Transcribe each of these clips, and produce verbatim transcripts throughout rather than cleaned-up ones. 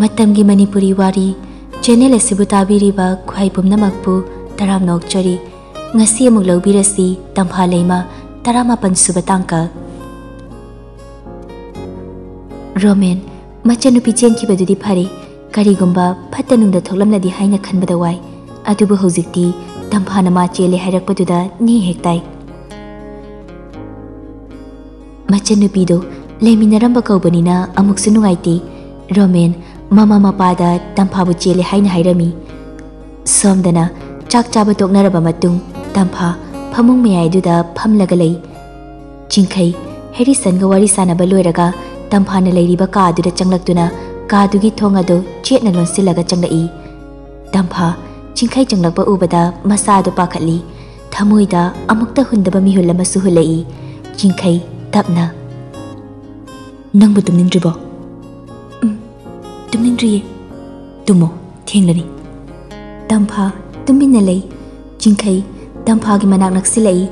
ꯃꯇꯝꯒꯤ ꯃꯅꯤꯄꯨꯔꯤ ꯋꯥꯔꯤ ꯆꯦꯅꯦꯜ ꯑꯁꯤꯕꯨ ꯇꯥꯕꯤꯔꯤꯕ ꯈ꯭ꯋꯥꯏ ꯄꯨꯝꯅꯃꯛꯄꯨ ꯇꯔꯥꯝꯅ ꯑꯣꯛꯆꯔꯤ꯫ ꯉꯁꯤ ꯑꯃꯨꯛ ꯂꯧꯕꯤꯔꯁꯤ ꯇꯝꯐꯥ ꯂꯩꯃ ꯇꯔꯥꯃꯥꯄꯟ ꯁꯨꯕ ꯇꯥꯡꯀꯛ꯫ ꯔꯣꯃꯦꯟ, ꯃꯆꯟꯅꯨꯄꯤ ꯆꯦꯟꯈꯤꯕꯗꯨꯗꯤ ꯐꯔꯦ, ꯀꯔꯤꯒꯨꯝꯕ ꯐꯠꯇ ꯅꯨꯡꯗ ꯊꯣꯛꯂꯝꯂꯗꯤ ꯍꯥꯏꯅ ꯈꯟꯕꯗ ꯋꯥꯏ꯫ ꯑꯗꯨꯕꯨ ꯍꯧꯖꯤꯛꯇꯤ ꯇꯝꯐꯥꯅ ꯃꯥ ꯆꯦꯜꯂꯦ ꯍꯥꯏꯔꯛꯄꯗꯨꯗ ꯅꯦ ꯍꯦꯛ ꯇꯥꯏ꯫ ꯃꯆꯟꯅꯨꯄꯤꯗꯨ ꯂꯩꯃꯤꯟꯅꯔꯝꯕ ꯀꯧꯕꯅꯤꯅ ꯑꯃꯨꯛꯁꯨ ꯅꯨꯡꯉꯥꯏꯇꯦ꯫ ꯔꯣꯃꯦꯟ ꯃꯃꯥ ꯃꯄꯥꯗ ꯇꯝꯐꯥꯕꯨ ꯆꯦꯜꯂꯦ ꯍꯥꯏꯅ ꯍꯥꯏꯔꯝꯃꯤ꯫ ꯁꯣꯝꯗꯅ ꯆꯥꯛ ꯆꯥꯕ ꯇꯣꯛꯅꯔꯕ ꯃꯇꯨꯡ ꯇꯝꯐꯥ ꯐꯃꯨꯡ ꯃꯌꯥꯏꯗꯨꯗ ꯐꯝꯂꯒ ꯂꯩ꯫ ꯆꯤꯡꯈꯩ ꯍꯦꯔꯤꯁꯟꯒ ꯋꯥꯔꯤ ꯁꯥꯟꯅꯕ ꯂꯣꯏꯔꯒ ꯇꯝꯐꯥꯅ ꯂꯩꯔꯤꯕ ꯀꯥ ꯑꯗꯨꯗ ꯆꯪꯂꯛꯇꯨꯅ ꯀꯥꯗꯨꯒꯤ ꯊꯣꯡ ꯑꯗꯨ ꯆꯦꯠꯅ ꯂꯣꯟꯁꯤꯜꯂꯒ ꯆꯪꯂꯛꯏ꯫ ꯇꯝꯐꯥ ꯆꯤꯡꯈꯩ ꯆꯪꯂꯛꯄ ꯎꯕꯗ ꯃꯁꯥ ꯑꯗꯨ ꯄꯥꯈꯠꯂꯤ꯫ ꯊꯃꯣꯏꯗ ꯑꯃꯨꯛꯇ ꯍꯨꯟꯗꯕ ꯃꯤꯍꯨꯜ ꯑꯃꯁꯨ ꯍꯨꯜꯂꯛꯏ꯫ ꯆꯤꯡꯈꯩ ꯇꯞꯅ, "ꯅꯪꯕꯨ ꯇꯨꯝꯅꯤꯡꯗ꯭ꯔꯤꯕꯣ?" "ꯎꯝ, ꯇꯨꯝꯅꯤꯡꯗ꯭ꯔꯤꯌꯦ꯫" "ꯇꯨꯝꯃꯣ, ꯊꯦꯡꯂꯅꯤ꯫" ꯇꯝꯐꯥ ꯇꯨꯃꯤꯟꯅ ꯂꯩ꯫ ꯆꯤꯡꯈꯩ ꯇꯝꯐꯥꯒꯤ ꯃꯅꯥꯛ ꯅꯛꯁꯤꯜꯂꯛꯏ꯫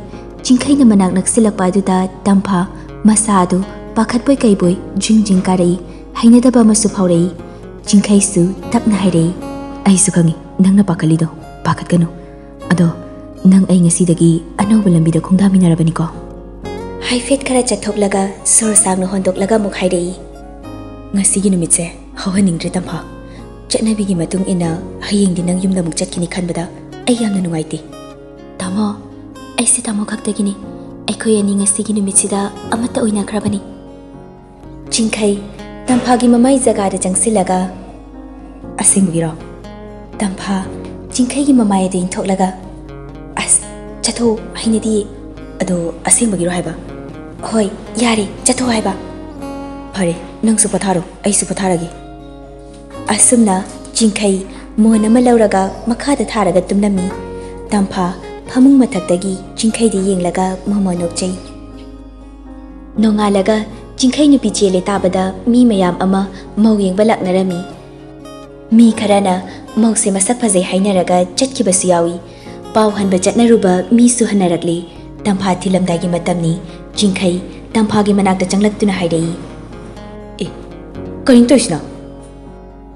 ꯆꯤꯡꯈꯩꯅ ꯃꯅꯥꯛ ꯅꯛꯁꯤꯜꯂꯛꯄ ꯑꯗꯨꯗ ꯇꯝꯐꯥ ꯃꯁꯥ ꯑꯗꯨ ꯄꯥꯈꯠꯄꯣꯏ ꯀꯩꯕꯣꯏ ꯖꯤꯡ ꯖꯤꯡ ꯀꯥꯔꯛꯏ꯫ ꯍꯩꯅꯗꯕ ꯑꯃꯁꯨ ꯐꯥꯎꯔꯛꯏ꯫ ꯆꯤꯡꯈꯩꯁꯨ ꯇꯞꯅ ꯍꯥꯏꯔꯛꯏ, "ꯑꯩꯁꯨ ꯈꯪꯉꯤ ꯅꯪꯅ ꯄꯥꯈꯠꯂꯤꯗꯣ꯫ ꯄꯥꯈꯠꯀꯅꯨ꯫ ꯑꯗꯣ ꯅꯪ ꯑꯩ ꯉꯁꯤꯗꯒꯤ ꯑꯅꯧꯕ ꯂꯝꯕꯤꯗ ꯈꯣꯡꯗꯥꯃꯤꯟꯅꯔꯕꯅꯤꯀꯣ?" ꯍꯥꯏꯐꯦꯠ ꯈꯔ ꯆꯠꯊꯣꯛꯂꯒ ꯁꯣꯔ ꯁꯥꯡꯅ ꯍꯣꯟꯗꯣꯛꯂꯒ ꯑꯃꯨꯛ ꯍꯥꯏꯔꯛꯏ, "ꯉꯁꯤꯒꯤ ꯅꯨꯃꯤꯠꯁꯦ ꯍꯧꯍꯟꯅꯤꯡꯗ꯭ꯔꯦ ꯇꯝꯐꯥ꯫ ꯆꯠꯅꯕꯤꯒꯤ ꯃꯇꯨꯡ ꯏꯟꯅ ꯍꯌꯦꯡꯗꯤ ꯅꯪ ꯌꯨꯝꯗ ꯑꯃꯨꯛ ꯆꯠꯈꯤꯅꯤ ꯈꯟꯕꯗ ꯑꯩ ꯌꯥꯝꯅ ꯅꯨꯡꯉꯥꯏꯇꯦ꯫" "ꯇꯥꯃꯣ, ꯑꯩꯁꯦ ꯇꯥꯃꯣ ꯈꯛꯇꯒꯤꯅꯤ꯫ ꯑꯩꯈꯣꯏ ꯑꯅꯤ ꯉꯁꯤꯒꯤ ꯅꯨꯃꯤꯠꯁꯤꯗ ꯑꯃꯠꯇ ꯑꯣꯏꯅꯈ꯭ꯔꯕꯅꯤ꯫" ꯆꯤꯡꯈꯩ ꯇꯝꯐꯥꯒꯤ ꯃꯃꯥꯏ ꯖꯒꯥꯗ ꯆꯪꯁꯤꯜꯂꯒ, "ꯑꯁꯦꯡꯕꯒꯤꯔꯣ?" ꯇꯝꯐꯥ ꯆꯤꯡꯈꯩꯒꯤ ꯃꯃꯥꯏ ꯑꯗꯨ ꯏꯟꯊꯣꯛꯂꯒ, "ꯑꯁ, ꯆꯠꯊꯣꯛꯎ, ꯍꯩꯅꯗꯤꯌꯦ꯫" "ꯑꯗꯣ ꯑꯁꯦꯡꯕꯒꯤꯔꯣ ꯍꯥꯏꯕ?" "ꯍꯣꯏ, ꯌꯥꯔꯦ, ꯆꯠꯊꯣꯛꯎ ꯍꯥꯏꯕ꯫" "ꯐꯔꯦ, ꯅꯪꯁꯨ ꯄꯣꯊꯥꯔꯣ, ꯑꯩꯁꯨ ꯄꯣꯊꯥꯔꯒꯦ꯫" ꯑꯁꯨꯝꯅ ꯆꯤꯡꯈꯩ ꯃꯣꯟ ꯑꯃ ꯂꯧꯔꯒ ꯃꯈꯥꯗ ꯊꯥꯔꯒ ꯇꯨꯝꯂꯝꯃꯤ꯫ ꯇꯝꯐꯥ ꯐꯃꯨꯡ ꯃꯊꯛꯇꯒꯤ ꯆꯤꯡꯈꯩꯗ ꯌꯦꯡꯂꯒ ꯃꯣꯃꯣꯟ ꯅꯣꯛꯆꯩ꯫ ꯅꯣꯡꯉꯥꯜꯂꯒ ꯆꯤꯡꯈꯩ ꯅꯨꯄꯤ ꯆꯦꯜꯂꯦ ꯇꯥꯕꯗ ꯃꯤ ꯃꯌꯥꯝ ꯑꯃ ꯃꯧ ꯌꯦꯡꯕ ꯂꯥꯛꯅꯔꯝꯃꯤ꯫ ꯃꯤ ꯈꯔꯅ ꯃꯧꯁꯦ ꯃꯁꯛ ꯐꯖꯩ ꯍꯥꯏꯅꯔꯒ ꯆꯠꯈꯤꯕꯁꯨ ꯌꯥꯎꯏ꯫ ꯄꯥꯎ ꯍꯟꯕ ꯆꯠꯅꯔꯨꯕ ꯃꯤꯁꯨ ꯍꯟꯅꯔꯛꯂꯤ꯫ ꯇꯝꯐꯥ ꯊꯤꯜꯂꯝꯗꯥꯏꯒꯤ ꯃꯇꯝꯅꯤ꯫ ꯆꯤꯡꯈꯩ ꯇꯝꯐꯥꯒꯤ ꯃꯅꯥꯛꯇ ꯆꯪꯂꯛꯇꯨꯅ ꯍꯥꯏꯔꯛꯏ, "ꯑꯦ, ꯀꯔꯤꯅꯣ ꯇꯧꯔꯤꯁꯤꯅ?"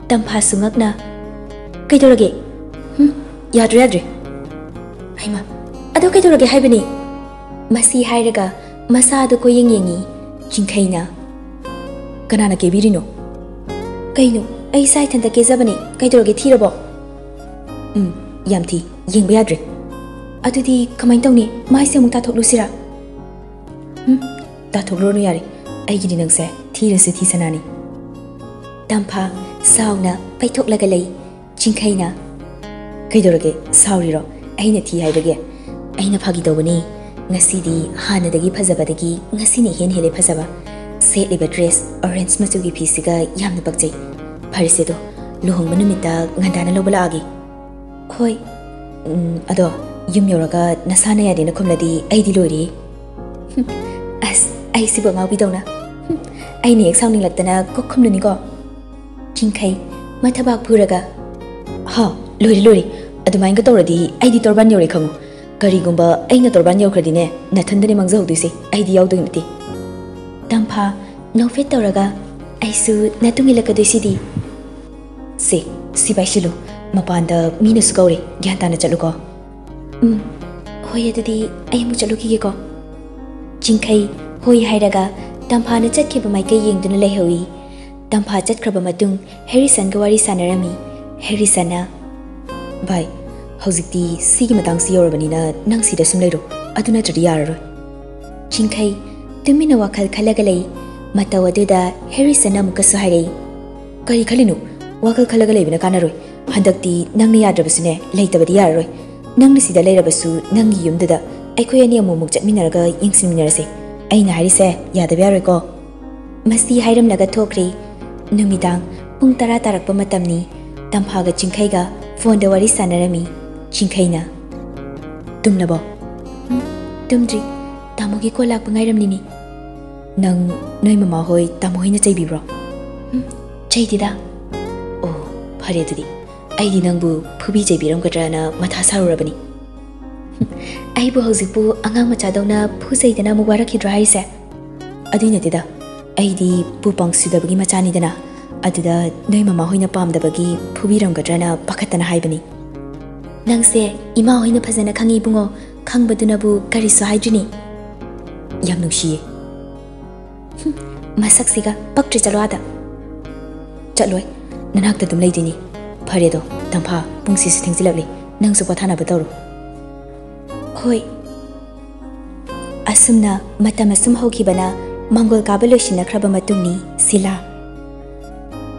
ꯇꯝꯐꯥꯁꯨ ꯉꯛꯅ, "ꯀꯩꯗꯧꯔꯒꯦ? ꯍꯨꯝ, ꯌꯥꯗ꯭ꯔꯦ, ꯌꯥꯗ꯭ꯔꯦ꯫ ꯍꯩꯃꯥ, ꯑꯗꯣ ꯀꯩꯗꯧꯔꯒꯦ ꯍꯥꯏꯕꯅꯤ?" ꯃꯁꯤ ꯍꯥꯏꯔꯒ ꯃꯁꯥꯗꯨ ꯀꯣꯏꯌꯦꯡ ꯌꯦꯡꯉꯤ꯫ ꯆꯤꯡꯈꯩꯅ, "ꯀꯅꯥꯅ ꯀꯦꯕꯤꯔꯤꯅꯣ?" "ꯀꯩꯅꯣ, ꯑꯩ ꯏꯁꯥ ꯏꯊꯟꯇ ꯀꯦꯖꯕꯅꯤ꯫ ꯀꯩꯗꯧꯔꯒꯦ, ꯊꯤꯔꯕꯣ?" "ꯎꯝ, ꯌꯥꯝ ꯊꯤ꯫ ꯌꯦꯡꯕ ꯌꯥꯗ꯭ꯔꯦ꯫ ꯑꯗꯨꯗꯤ ꯀꯃꯥꯏꯅ ꯇꯧꯅꯤ? ꯃꯥꯏꯁꯦ ꯑꯃꯨꯛ ꯇꯥꯊꯣꯛꯂꯨꯁꯤꯔꯥ?" "ꯎꯝ, ꯇꯥꯊꯣꯛꯂꯨꯔꯅꯨ ꯌꯥꯔꯦ꯫ ꯑꯩꯒꯤꯗꯤ ꯅꯪꯁꯦ ꯊꯤꯔꯁꯨ ꯊꯤ ꯁꯅꯥꯅꯤ꯫" ꯇꯝꯐꯥ ꯁꯥꯎꯅ ꯄꯩꯊꯣꯛꯂꯒ ꯂꯩ꯫ ꯆꯤꯡꯈꯩꯅ, "ꯀꯩꯗꯧꯔꯒꯦ? ꯁꯥꯎꯔꯤꯔꯣ? ꯑꯩꯅ ꯊꯤ ꯍꯥꯏꯕꯒꯤ?" "ꯑꯩꯅ ꯐꯥꯒꯤ ꯇꯧꯕꯅꯤ꯫ ꯉꯁꯤꯗꯤ ꯍꯥꯟꯅꯗꯒꯤ ꯐꯖꯕꯗꯒꯤ ꯉꯁꯤꯅ ꯏꯍꯦꯟ ꯍꯦꯜꯂꯦ ꯐꯖꯕ꯫ ꯁꯦꯠꯂꯤꯕ dress orange ꯃꯆꯨꯒꯤ ꯐꯤꯁꯤꯒ ꯌꯥꯝꯅ ꯄꯛꯆꯩ꯫ ꯐꯔꯦꯁꯦ ꯑꯗꯣ, ꯂꯨꯍꯣꯡꯕ ꯅꯨꯃꯤꯠꯇ ꯉꯟꯇꯥꯅ ꯂꯧꯕ ꯂꯥꯛꯑꯒꯦ꯫" "ꯍꯣꯏ꯫ ꯎꯝ, ꯑꯗꯣ ꯌꯨꯝ ꯌꯧꯔꯒ ꯅꯁꯥꯅ ꯌꯥꯗꯦꯅ ꯈꯨꯝꯂꯗꯤ ꯑꯩꯗꯤ ꯂꯣꯏꯔꯦ꯫" "ꯍꯨꯝ, ꯑꯁ, ꯑꯩꯁꯤꯕꯨ ꯑꯉꯥꯎꯕꯤꯗꯧꯅ꯫ ꯍꯨꯝ, ꯑꯩꯅ ꯍꯦꯛ ꯁꯥꯎꯅꯤꯡꯂꯛꯇꯅ ꯀꯣꯛ ꯈꯨꯝꯂꯨꯅꯤꯀꯣ꯫" ꯆꯤꯡꯈꯩ ꯃꯊꯕꯥꯛ ꯐꯨꯔꯒ, "ꯍꯥ, ꯂꯣꯏꯔꯦ, ꯂꯣꯏꯔꯦ꯫ ꯑꯗꯨꯃꯥꯏꯅꯒ ꯇꯧꯔꯗꯤ ꯑꯩꯗꯤ ꯇꯣꯔꯕꯥꯟ ꯌꯧꯔꯦ ꯈꯪꯉꯨ꯫ ꯀꯔꯤꯒꯨꯝꯕ ꯑꯩꯅ ꯇꯣꯔꯕꯥꯟ ꯌꯧꯈ꯭ꯔꯗꯤꯅꯦ, ꯅꯊꯟꯗꯅꯦ ꯃꯥꯡꯖꯍꯧꯗꯣꯏꯁꯦ, ꯑꯩꯗꯤ ꯌꯥꯎꯗꯣꯏ ꯅꯠꯇꯦ꯫" ꯇꯝꯐꯥ ꯅꯣꯛꯐꯦꯠ ꯇꯧꯔꯒ, "ꯑꯩꯁꯨ ꯅꯇꯨꯡ ꯏꯜꯂꯛꯀꯗꯣꯏꯁꯤꯗꯤ꯫" "ꯁꯦ, ꯁꯤ ꯄꯥꯏꯁꯤꯜꯂꯨ꯫ ꯃꯄꯥꯟꯗ ꯃꯤꯅꯁꯨ ꯀꯧꯔꯦ, ꯒ꯭ꯌꯥꯟ ꯇꯥꯅ ꯆꯠꯂꯨꯀꯣ꯫" "ꯎꯝ, ꯍꯣꯏ, ꯑꯗꯨꯗꯤ ꯑꯩ ꯑꯃꯨꯛ ꯆꯠꯂꯨꯈꯤꯒꯦꯀꯣ꯫" ꯆꯤꯡꯈꯩ ꯍꯣꯏ ꯍꯥꯏꯔꯒ ꯇꯝꯐꯥꯅ ꯆꯠꯈꯤꯕ ꯃꯥꯏꯀꯩ ꯌꯦꯡꯗꯨꯅ ꯂꯩꯍꯧꯏ꯫ ꯇꯝꯐꯥ ꯆꯠꯈ꯭ꯔꯕ ꯃꯇꯨꯡ ꯍꯦꯔꯤꯁꯟꯒ ꯋꯥꯔꯤ ꯁꯥꯟꯅꯔꯝꯃꯤ꯫ ꯍꯦꯔꯤꯁꯟꯅ, "ꯚꯥꯏ, ꯍꯧꯖꯤꯛꯇꯤ ꯁꯤꯒꯤ ꯃꯇꯥꯡꯁꯤ ꯌꯧꯔꯕꯅꯤꯅ ꯅꯪ ꯁꯤꯗ ꯁꯨꯝ ꯂꯩꯔꯣ, ꯑꯗꯨ ꯅꯠꯇ꯭ꯔꯗꯤ ꯌꯥꯔꯔꯣꯏ꯫" ꯆꯤꯡꯈꯩ ꯇꯨꯃꯤꯟꯅ ꯋꯥꯈꯜ ꯈꯜꯂꯒ ꯂꯩ꯫ ꯃꯇꯧ ꯑꯗꯨꯗ ꯍꯦꯔꯤꯁꯟꯅ ꯑꯃꯨꯛꯀꯁꯨ ꯍꯥꯏꯔꯛꯏ, "ꯀꯔꯤ ꯈꯜꯂꯤꯅꯣ? ꯋꯥꯈꯜ ꯈꯜꯂꯒ ꯂꯩꯕꯅ ꯀꯥꯟꯅꯔꯣꯏ꯫ ꯍꯟꯗꯛꯇꯤ ꯅꯪꯅ ꯌꯥꯗ꯭ꯔꯕꯁꯨꯅꯦ, ꯂꯩꯇꯕꯗꯤ ꯌꯥꯔꯔꯣꯏ꯫ ꯅꯪꯅ ꯁꯤꯗ ꯂꯩꯔꯕꯁꯨ ꯅꯪꯒꯤ ꯌꯨꯝꯗꯨꯗ ꯑꯩꯈꯣꯏ ꯑꯅꯤ ꯑꯃꯨꯛ ꯑꯃꯨꯛ ꯆꯠꯃꯤꯟꯅꯔꯒ ꯌꯦꯡꯁꯤꯟꯃꯤꯟꯅꯔꯁꯦ꯫ ꯑꯩꯅ ꯍꯥꯏꯔꯤꯁꯦ ꯌꯥꯗꯕ ꯌꯥꯔꯣꯏꯀꯣ꯫" ꯃꯁꯤ ꯍꯥꯏꯔꯝꯂꯒ ꯊꯣꯛꯈ꯭ꯔꯦ꯫ ꯅꯨꯃꯤꯗꯥꯡ ꯄꯨꯡ ꯇꯔꯥ ꯇꯥꯔꯛꯄ ꯃꯇꯝꯅꯤ꯫ ꯇꯝꯐꯥꯒ ꯆꯤꯡꯈꯩꯒ ꯐꯣꯟꯗ ꯋꯥꯔꯤ ꯁꯥꯟꯅꯔꯝꯃꯤ꯫ ꯆꯤꯡꯈꯩꯅ, "ꯇꯨꯝꯂꯕꯣ?" "ꯎꯝ, ꯇꯨꯝꯗ꯭ꯔꯤ꯫ ꯇꯥꯃꯣꯒꯤ ꯀꯣꯜ ꯂꯥꯛꯄ ꯉꯥꯏꯔꯝꯂꯤꯅꯤ꯫" "ꯅꯪ ꯅꯣꯏ ꯃꯃꯥ ꯍꯣꯏ, ꯇꯥꯃꯣ ꯍꯣꯏꯅ ꯆꯩꯕꯤꯕ꯭ꯔꯣ?" "ꯎꯝ, ꯆꯩꯗꯦꯗ꯫" "ꯑꯣ, ꯐꯔꯦ ꯑꯗꯨꯗꯤ꯫ ꯑꯩꯗꯤ ꯅꯪꯕꯨ ꯐꯨꯕꯤ ꯆꯩꯕꯤꯔꯝꯒꯗ꯭ꯔꯅ ꯃꯊꯥ ꯁꯥꯔꯨꯔꯕꯅꯤ꯫" "ꯑꯩꯕꯨ ꯍꯧꯖꯤꯛꯄꯨ ꯑꯉꯥꯡ ꯃꯆꯥꯗꯧꯅ ꯐꯨꯖꯩꯗꯅ ꯑꯃꯨꯛ ꯋꯥꯔꯛꯈꯤꯗ꯭ꯔꯣ ꯍꯥꯏꯔꯤꯁꯦ?" "ꯑꯗꯨꯏ ꯅꯠꯇꯦꯗ, ꯑꯩꯗꯤ ꯄꯨ ꯄꯥꯡꯁꯤꯗꯕꯒꯤ ꯃꯆꯥꯅꯤꯗꯅ꯫ ꯑꯗꯨꯗ ꯅꯣꯏ ꯃꯃꯥ ꯍꯣꯏꯅ ꯄꯥꯝꯗꯕꯒꯤ ꯐꯨꯕꯤꯔꯝꯒꯗ꯭ꯔꯅ ꯄꯥꯈꯠꯇꯅ ꯍꯥꯏꯕꯅꯤ꯫ ꯅꯪꯁꯦ ꯏꯃꯥ ꯍꯣꯏꯅ ꯐꯖꯅ ꯈꯪꯉꯤ ꯏꯕꯨꯡꯉꯣ, ꯈꯪꯕꯗꯨꯅꯕꯨ ꯀꯔꯤꯁꯨ ꯍꯥꯏꯗ꯭ꯔꯤꯅꯤ꯫ ꯌꯥꯝ ꯅꯨꯡꯁꯤꯌꯦ꯫ ꯍꯨꯝ, ꯃꯁꯛꯁꯤꯒ ꯄꯛꯇ꯭ꯔꯦ, ꯆꯠꯂꯣ ꯑꯥꯗ꯫ ꯆꯠꯂꯣꯏ, ꯅꯅꯥꯛꯇ ꯑꯗꯨꯝ ꯂꯩꯗꯣꯏꯅꯤ꯫ ꯐꯔꯦꯗꯣ, ꯇꯝꯐꯥ, ꯄꯨꯡꯁꯤꯁꯨ ꯊꯦꯡꯖꯤꯜꯂꯛꯂꯤ, ꯅꯪꯁꯨ ꯄꯣꯊꯥꯅꯕ ꯇꯧꯔꯣ꯫ ꯍꯣꯏ꯫ ꯑꯁꯨꯝꯅ ꯃꯇꯝ ꯑꯁꯨꯝ ꯍꯧꯈꯤꯕꯅ ꯃꯥꯡꯒꯣꯜ ꯀꯥꯕ ꯂꯣꯏꯁꯤꯟꯅꯈ꯭ꯔꯕ ꯃꯇꯨꯡꯅꯤ ꯁꯤꯂꯥ꯫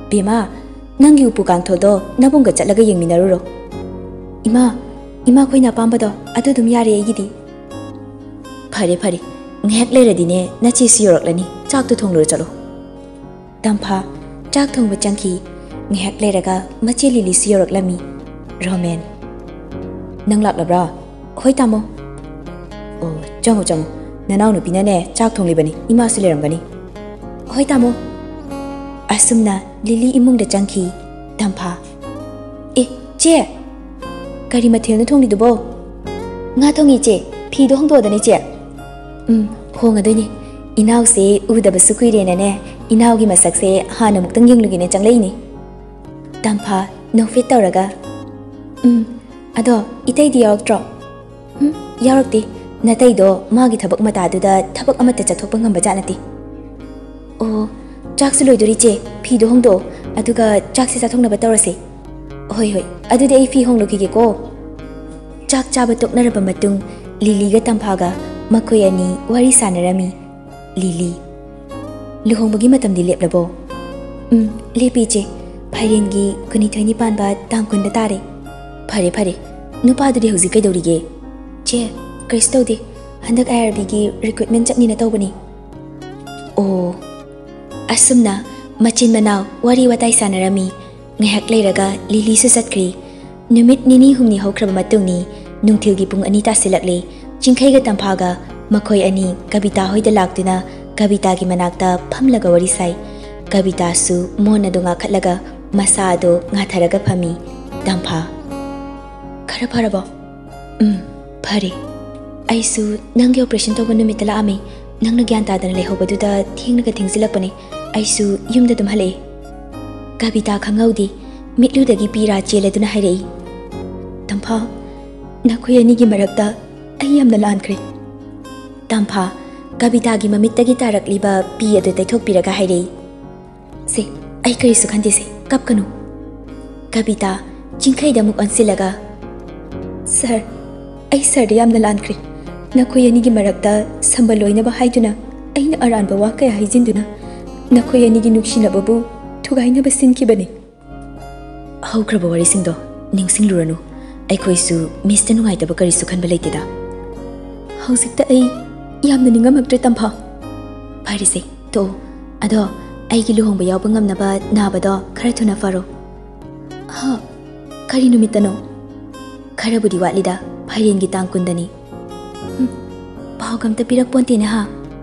ꯕꯦꯃꯥ, ꯅꯪꯒꯤ ꯎꯄꯨ ꯀꯥꯡꯊꯣꯜꯗꯣ ꯅꯕꯨꯡꯒ ꯆꯠꯂꯒ ꯌꯦꯡꯃꯤꯟꯅꯔꯨꯔꯣ꯫ ꯏꯃꯥ, ꯏꯃꯥꯈꯣꯏꯅ ꯑꯄꯥꯝꯕꯗꯣ ꯑꯗꯨ ꯑꯗꯨꯝ ꯌꯥꯔꯦ ꯑꯩꯒꯤꯗꯤ꯫ ꯐꯔꯦ ꯐꯔꯦ, ꯉꯥꯏꯍꯥꯛ ꯂꯩꯔꯗꯤꯅꯦ ꯅꯆꯦꯁꯨ ꯌꯧꯔꯛꯂꯅꯤ, ꯆꯥꯛꯇꯣ ꯊꯣꯡꯂꯨꯔꯣ ꯆꯠꯂꯣ꯫ ꯇꯝꯐꯥ ꯆꯥꯛ ꯊꯣꯡꯕ ꯆꯪꯈꯤ꯫ ꯉꯥꯏꯍꯥꯛ ꯂꯩꯔꯒ ꯃꯆꯦ ꯂꯤꯂꯤꯁꯨ ꯌꯧꯔꯛꯂꯝꯃꯤ꯫ ꯔꯣꯃꯦꯟ, ꯅꯪ ꯂꯥꯛꯂꯕ꯭ꯔꯥ? ꯍꯣꯏ ꯇꯥꯃꯣ꯫ ꯑꯣ, ꯆꯪꯉꯣ ꯆꯪꯉꯣ, ꯅꯅꯥꯎꯅꯨꯄꯤꯅꯅꯦ ꯆꯥꯛ ꯊꯣꯡꯂꯤꯕꯅꯤ, ꯏꯃꯥꯁꯨ ꯂꯩꯔꯝꯒꯅꯤ꯫ ꯍꯣꯏ ꯇꯥꯃꯣ꯫ ꯑꯁꯨꯝꯅ ꯂꯤꯂꯤ ꯏꯃꯨꯡꯗ ꯆꯪꯈꯤ꯫ ꯇꯝꯐꯥ, ꯑꯦ, ꯆꯦ! ꯀꯔꯤ ꯃꯊꯦꯜꯅꯣ ꯊꯣꯡꯂꯤꯗꯨꯕꯣ? ꯉꯥ ꯊꯣꯡꯉꯤ, ꯆꯦ꯫ ꯐꯤꯗꯣ ꯍꯣꯡꯗꯣꯛꯑꯣꯗꯅ, ꯏꯆꯦ꯫ ꯎꯝ, ꯍꯣꯡꯉꯗꯣꯏꯅꯦ꯫ ꯏꯅꯥꯎꯁꯦ ꯎꯗꯕꯁꯨ ꯀꯨꯏꯔꯦꯅꯅꯦ, ꯏꯅꯥꯎꯒꯤ ꯃꯁꯛꯁꯦ ꯍꯥꯟꯅ ꯑꯃꯨꯛꯇꯪ ꯌꯦꯡꯂꯨꯒꯦꯅ ꯆꯪꯂꯛꯏꯅꯦ꯫ ꯇꯝꯐꯥ ꯅꯣꯛꯐꯦꯠ ꯇꯧꯔꯒ, ꯎꯝ, ꯑꯗꯣ ꯏꯇꯩꯗꯤ ꯌꯥꯎꯔꯛꯇ꯭ꯔꯣ? ꯎꯝ, ꯌꯥꯎꯔꯛꯇꯦ꯫ ꯅꯇꯩꯗꯣ ꯃꯥꯒꯤ ꯊꯕꯛ ꯃꯇꯥꯗꯨꯗ ꯊꯕꯛ ꯑꯃꯠꯇ ꯆꯠꯊꯣꯛꯄ ꯉꯝꯕ ꯖꯥꯠ ꯅꯠꯇꯦ꯫ ꯑꯣ, ꯆꯥꯛꯁꯨ ꯂꯣꯏꯗꯣꯔꯤ, ꯆꯦ꯫ ꯐꯤꯗꯣ ꯍꯣꯡꯗꯣꯛꯑꯣ, ꯑꯗꯨꯒ ꯆꯥꯛꯁꯦ ꯆꯥꯊꯣꯛꯅꯕ ꯇꯧꯔꯁꯦ꯫ ꯍꯣꯏ, ꯍꯣꯏ, ꯑꯗꯨꯗꯤ ꯑꯩ ꯐꯤ ꯍꯣꯡꯂꯨꯈꯤꯒꯦꯀꯣ꯫ ꯆꯥꯛ ꯆꯥꯕ ꯇꯣꯛꯅꯔꯕ ꯃꯇꯨꯡ ꯂꯤꯂꯤꯒ ꯇꯝꯐꯥꯒ ꯃꯈꯣꯏ ꯑꯅꯤ ꯋꯥꯔꯤ ꯁꯥꯟꯅꯔꯝꯃꯤ꯫ ꯂꯤꯂꯤ, ꯂꯨꯍꯣꯡꯕꯒꯤ ꯃꯇꯝꯗꯤ ꯂꯦꯞꯂꯕꯣ? ꯎꯝ, ꯂꯦꯞꯄꯤ, ꯏꯆꯦ꯫ ꯐꯥꯏꯔꯦꯟꯒꯤ ꯀꯨꯟꯅꯤꯊꯣꯏꯅꯤ ꯄꯥꯟꯕ ꯇꯥꯡ ꯀꯨꯟꯗ ꯇꯥꯔꯦ꯫ ꯐꯔꯦ, ꯐꯔꯦ꯫ ꯅꯨꯄꯥꯗꯨꯗꯤ ꯍꯧꯖꯤꯛ ꯀꯩꯗꯧꯔꯤꯒꯦ? ꯆꯦ, ꯀꯔꯤꯁꯨ ꯇꯧꯗꯦ꯫ ꯍꯟꯗꯛ ꯑꯥꯏ ꯑꯥꯔ ꯕꯤꯒꯤ ꯔꯤꯀ꯭ꯔꯨꯠꯃꯦꯟ ꯆꯠꯅꯤꯅ ꯇꯧꯕꯅꯤ꯫ ꯑꯣ꯫ ꯑꯁꯨꯝꯅ ꯃꯆꯤꯟ ꯃꯅꯥꯎ ꯋꯥꯔꯤ ꯋꯥꯇꯥꯏ ꯁꯥꯟꯅꯔꯝꯃꯤ꯫ ꯉꯥꯏꯍꯥꯛ ꯂꯩꯔꯒ ꯂꯤꯂꯤꯁꯨ ꯆꯠꯈ꯭ꯔꯤ꯫ ꯅꯨꯃꯤꯠ ꯅꯤꯅꯤ ꯍꯨꯝꯅꯤ ꯍꯧꯈ꯭ꯔꯕ ꯃꯇꯨꯡꯅꯤ꯫ ꯅꯨꯡꯊꯤꯜꯒꯤ ꯄꯨꯡ ꯑꯅꯤ ꯇꯥꯁꯤꯜꯂꯛꯂꯦ꯫ ꯆꯤꯡꯈꯩꯒ ꯇꯝꯐꯥꯒ ꯃꯈꯣꯏ ꯑꯅꯤ ꯀꯕꯤꯇꯥ ꯍꯣꯏꯗ ꯂꯥꯛꯇꯨꯅ ꯀꯕꯤꯇꯥꯒꯤ ꯃꯅꯥꯛꯇ ꯐꯝꯂꯒ ꯋꯥꯔꯤ ꯁꯥꯏ꯫ ꯀꯕꯤꯇꯥꯁꯨ ꯃꯣꯟ ꯑꯗꯨ ꯉꯥꯈꯠꯂꯒ ꯃꯁꯥ ꯑꯗꯨ ꯉꯥꯊꯔꯒ ꯐꯝꯃꯤ꯫ ꯇꯝꯐꯥ, "ꯈꯔ ꯐꯔꯕꯣ?" "ꯎꯝ, ꯐꯔꯦ꯫ ꯑꯩꯁꯨ ꯅꯪꯒꯤ ꯑꯣꯄꯔꯦꯁꯟ ꯇꯧꯕ ꯅꯨꯃꯤꯠꯇ ꯂꯥꯛꯑꯝꯃꯤ꯫ ꯅꯪꯅ ꯒ꯭ꯌꯥꯟ ꯇꯥꯗꯅ ꯂꯩꯍꯧꯕꯗꯨꯗ ꯊꯦꯡꯅꯒ ꯊꯦꯡꯖꯤꯜꯂꯛꯄꯅꯦ꯫ ꯑꯩꯁꯨ ꯌꯨꯝꯗ ꯑꯗꯨꯝ ꯍꯜꯂꯛꯑꯦ꯫" ꯀꯕꯤꯇꯥ ꯈꯪꯍꯧꯗꯦ, ꯃꯤꯠꯂꯨꯗꯒꯤ ꯄꯤꯔꯥ ꯆꯦꯜꯂꯗꯨꯅ ꯍꯥꯏꯔꯛꯏ, "ꯇꯝꯐꯥ, ꯅꯈꯣꯏ ꯑꯅꯤꯒꯤ ꯃꯔꯛꯇ ꯑꯩ ꯌꯥꯝꯅ ꯂꯥꯟꯈ꯭ꯔꯦ꯫" ꯇꯝꯐꯥ ꯀꯕꯤꯇꯥꯒꯤ ꯃꯃꯤꯠꯇꯒꯤ ꯇꯥꯔꯛꯂꯤꯕ ꯄꯤ ꯑꯗꯨ ꯇꯩꯊꯣꯛꯄꯤꯔꯒ ꯍꯥꯏꯔꯛꯏ, "ꯁꯦ, ꯑꯩ ꯀꯔꯤꯁꯨ ꯈꯟꯗꯦꯁꯦ, ꯀꯞꯀꯅꯨ꯫" ꯀꯕꯤꯇꯥ ꯆꯤꯡꯈꯩꯗ ꯑꯃꯨꯛ ꯑꯣꯟꯁꯤꯜꯂꯒ, "ꯁꯥꯔ, ꯑꯩ ꯁꯥꯔꯗ ꯌꯥꯝꯅ ꯂꯥꯟꯈ꯭ꯔꯦ꯫ ꯅꯈꯣꯏ ꯑꯅꯤꯒꯤ ꯃꯔꯛꯇ ꯁꯝꯕꯜ ꯂꯣꯏꯅꯕ ꯍꯥꯏꯗꯨꯅ ꯑꯩꯅ ꯑꯔꯥꯟꯕ ꯋꯥ ꯀꯌꯥ ꯍꯥꯏꯖꯤꯟꯗꯨꯅ ꯅꯈꯣꯏ ꯑꯅꯤꯒꯤ ꯅꯨꯡꯁꯤꯅꯕꯕꯨ ꯊꯨꯒꯥꯏꯅꯕ ꯁꯤꯟꯈꯤꯕꯅꯤ꯫" "ꯍꯧꯈ꯭ꯔꯕ ꯋꯥꯔꯤꯁꯤꯡꯗꯣ ꯅꯤꯡꯁꯤꯡꯂꯨꯔꯅꯨ꯫ ꯑꯩꯈꯣꯏꯁꯨ ꯃꯤꯁꯇ ꯅꯨꯡꯉꯥꯏꯇꯕ ꯀꯔꯤꯁꯨ ꯈꯟꯕ ꯂꯩꯇꯦꯗ꯫" "ꯍꯧꯖꯤꯛꯇ ꯑꯩ ꯌꯥꯝꯅ ꯅꯤꯡꯉꯝꯃꯛꯇ꯭ꯔꯦ, ꯇꯝꯐꯥ꯫" "ꯐꯔꯦꯁꯦ, ꯇꯣꯛꯑꯣ꯫ ꯑꯗꯣ ꯑꯩꯒꯤ ꯂꯨꯍꯣꯡꯕ ꯌꯥꯎꯕ ꯉꯝꯅꯕ ꯅꯥꯕꯗꯣ ꯈꯔ ꯊꯨꯅ ꯐꯔꯣ꯫" "ꯍꯥ? ꯀꯔꯤ ꯅꯨꯃꯤꯠꯇꯅꯣ?" "ꯈꯔꯕꯨꯗꯤ ꯋꯥꯠꯂꯤꯗ, ꯐꯥꯏꯔꯦꯟꯒꯤ ꯇꯥꯡ ꯀꯨꯟꯗꯅꯤ꯫" "ꯍꯨꯝ, ꯄꯥꯎꯒ ꯑꯝꯇ ꯄꯤꯔꯛꯄꯣꯟꯇꯦꯅꯦ ꯍꯥ?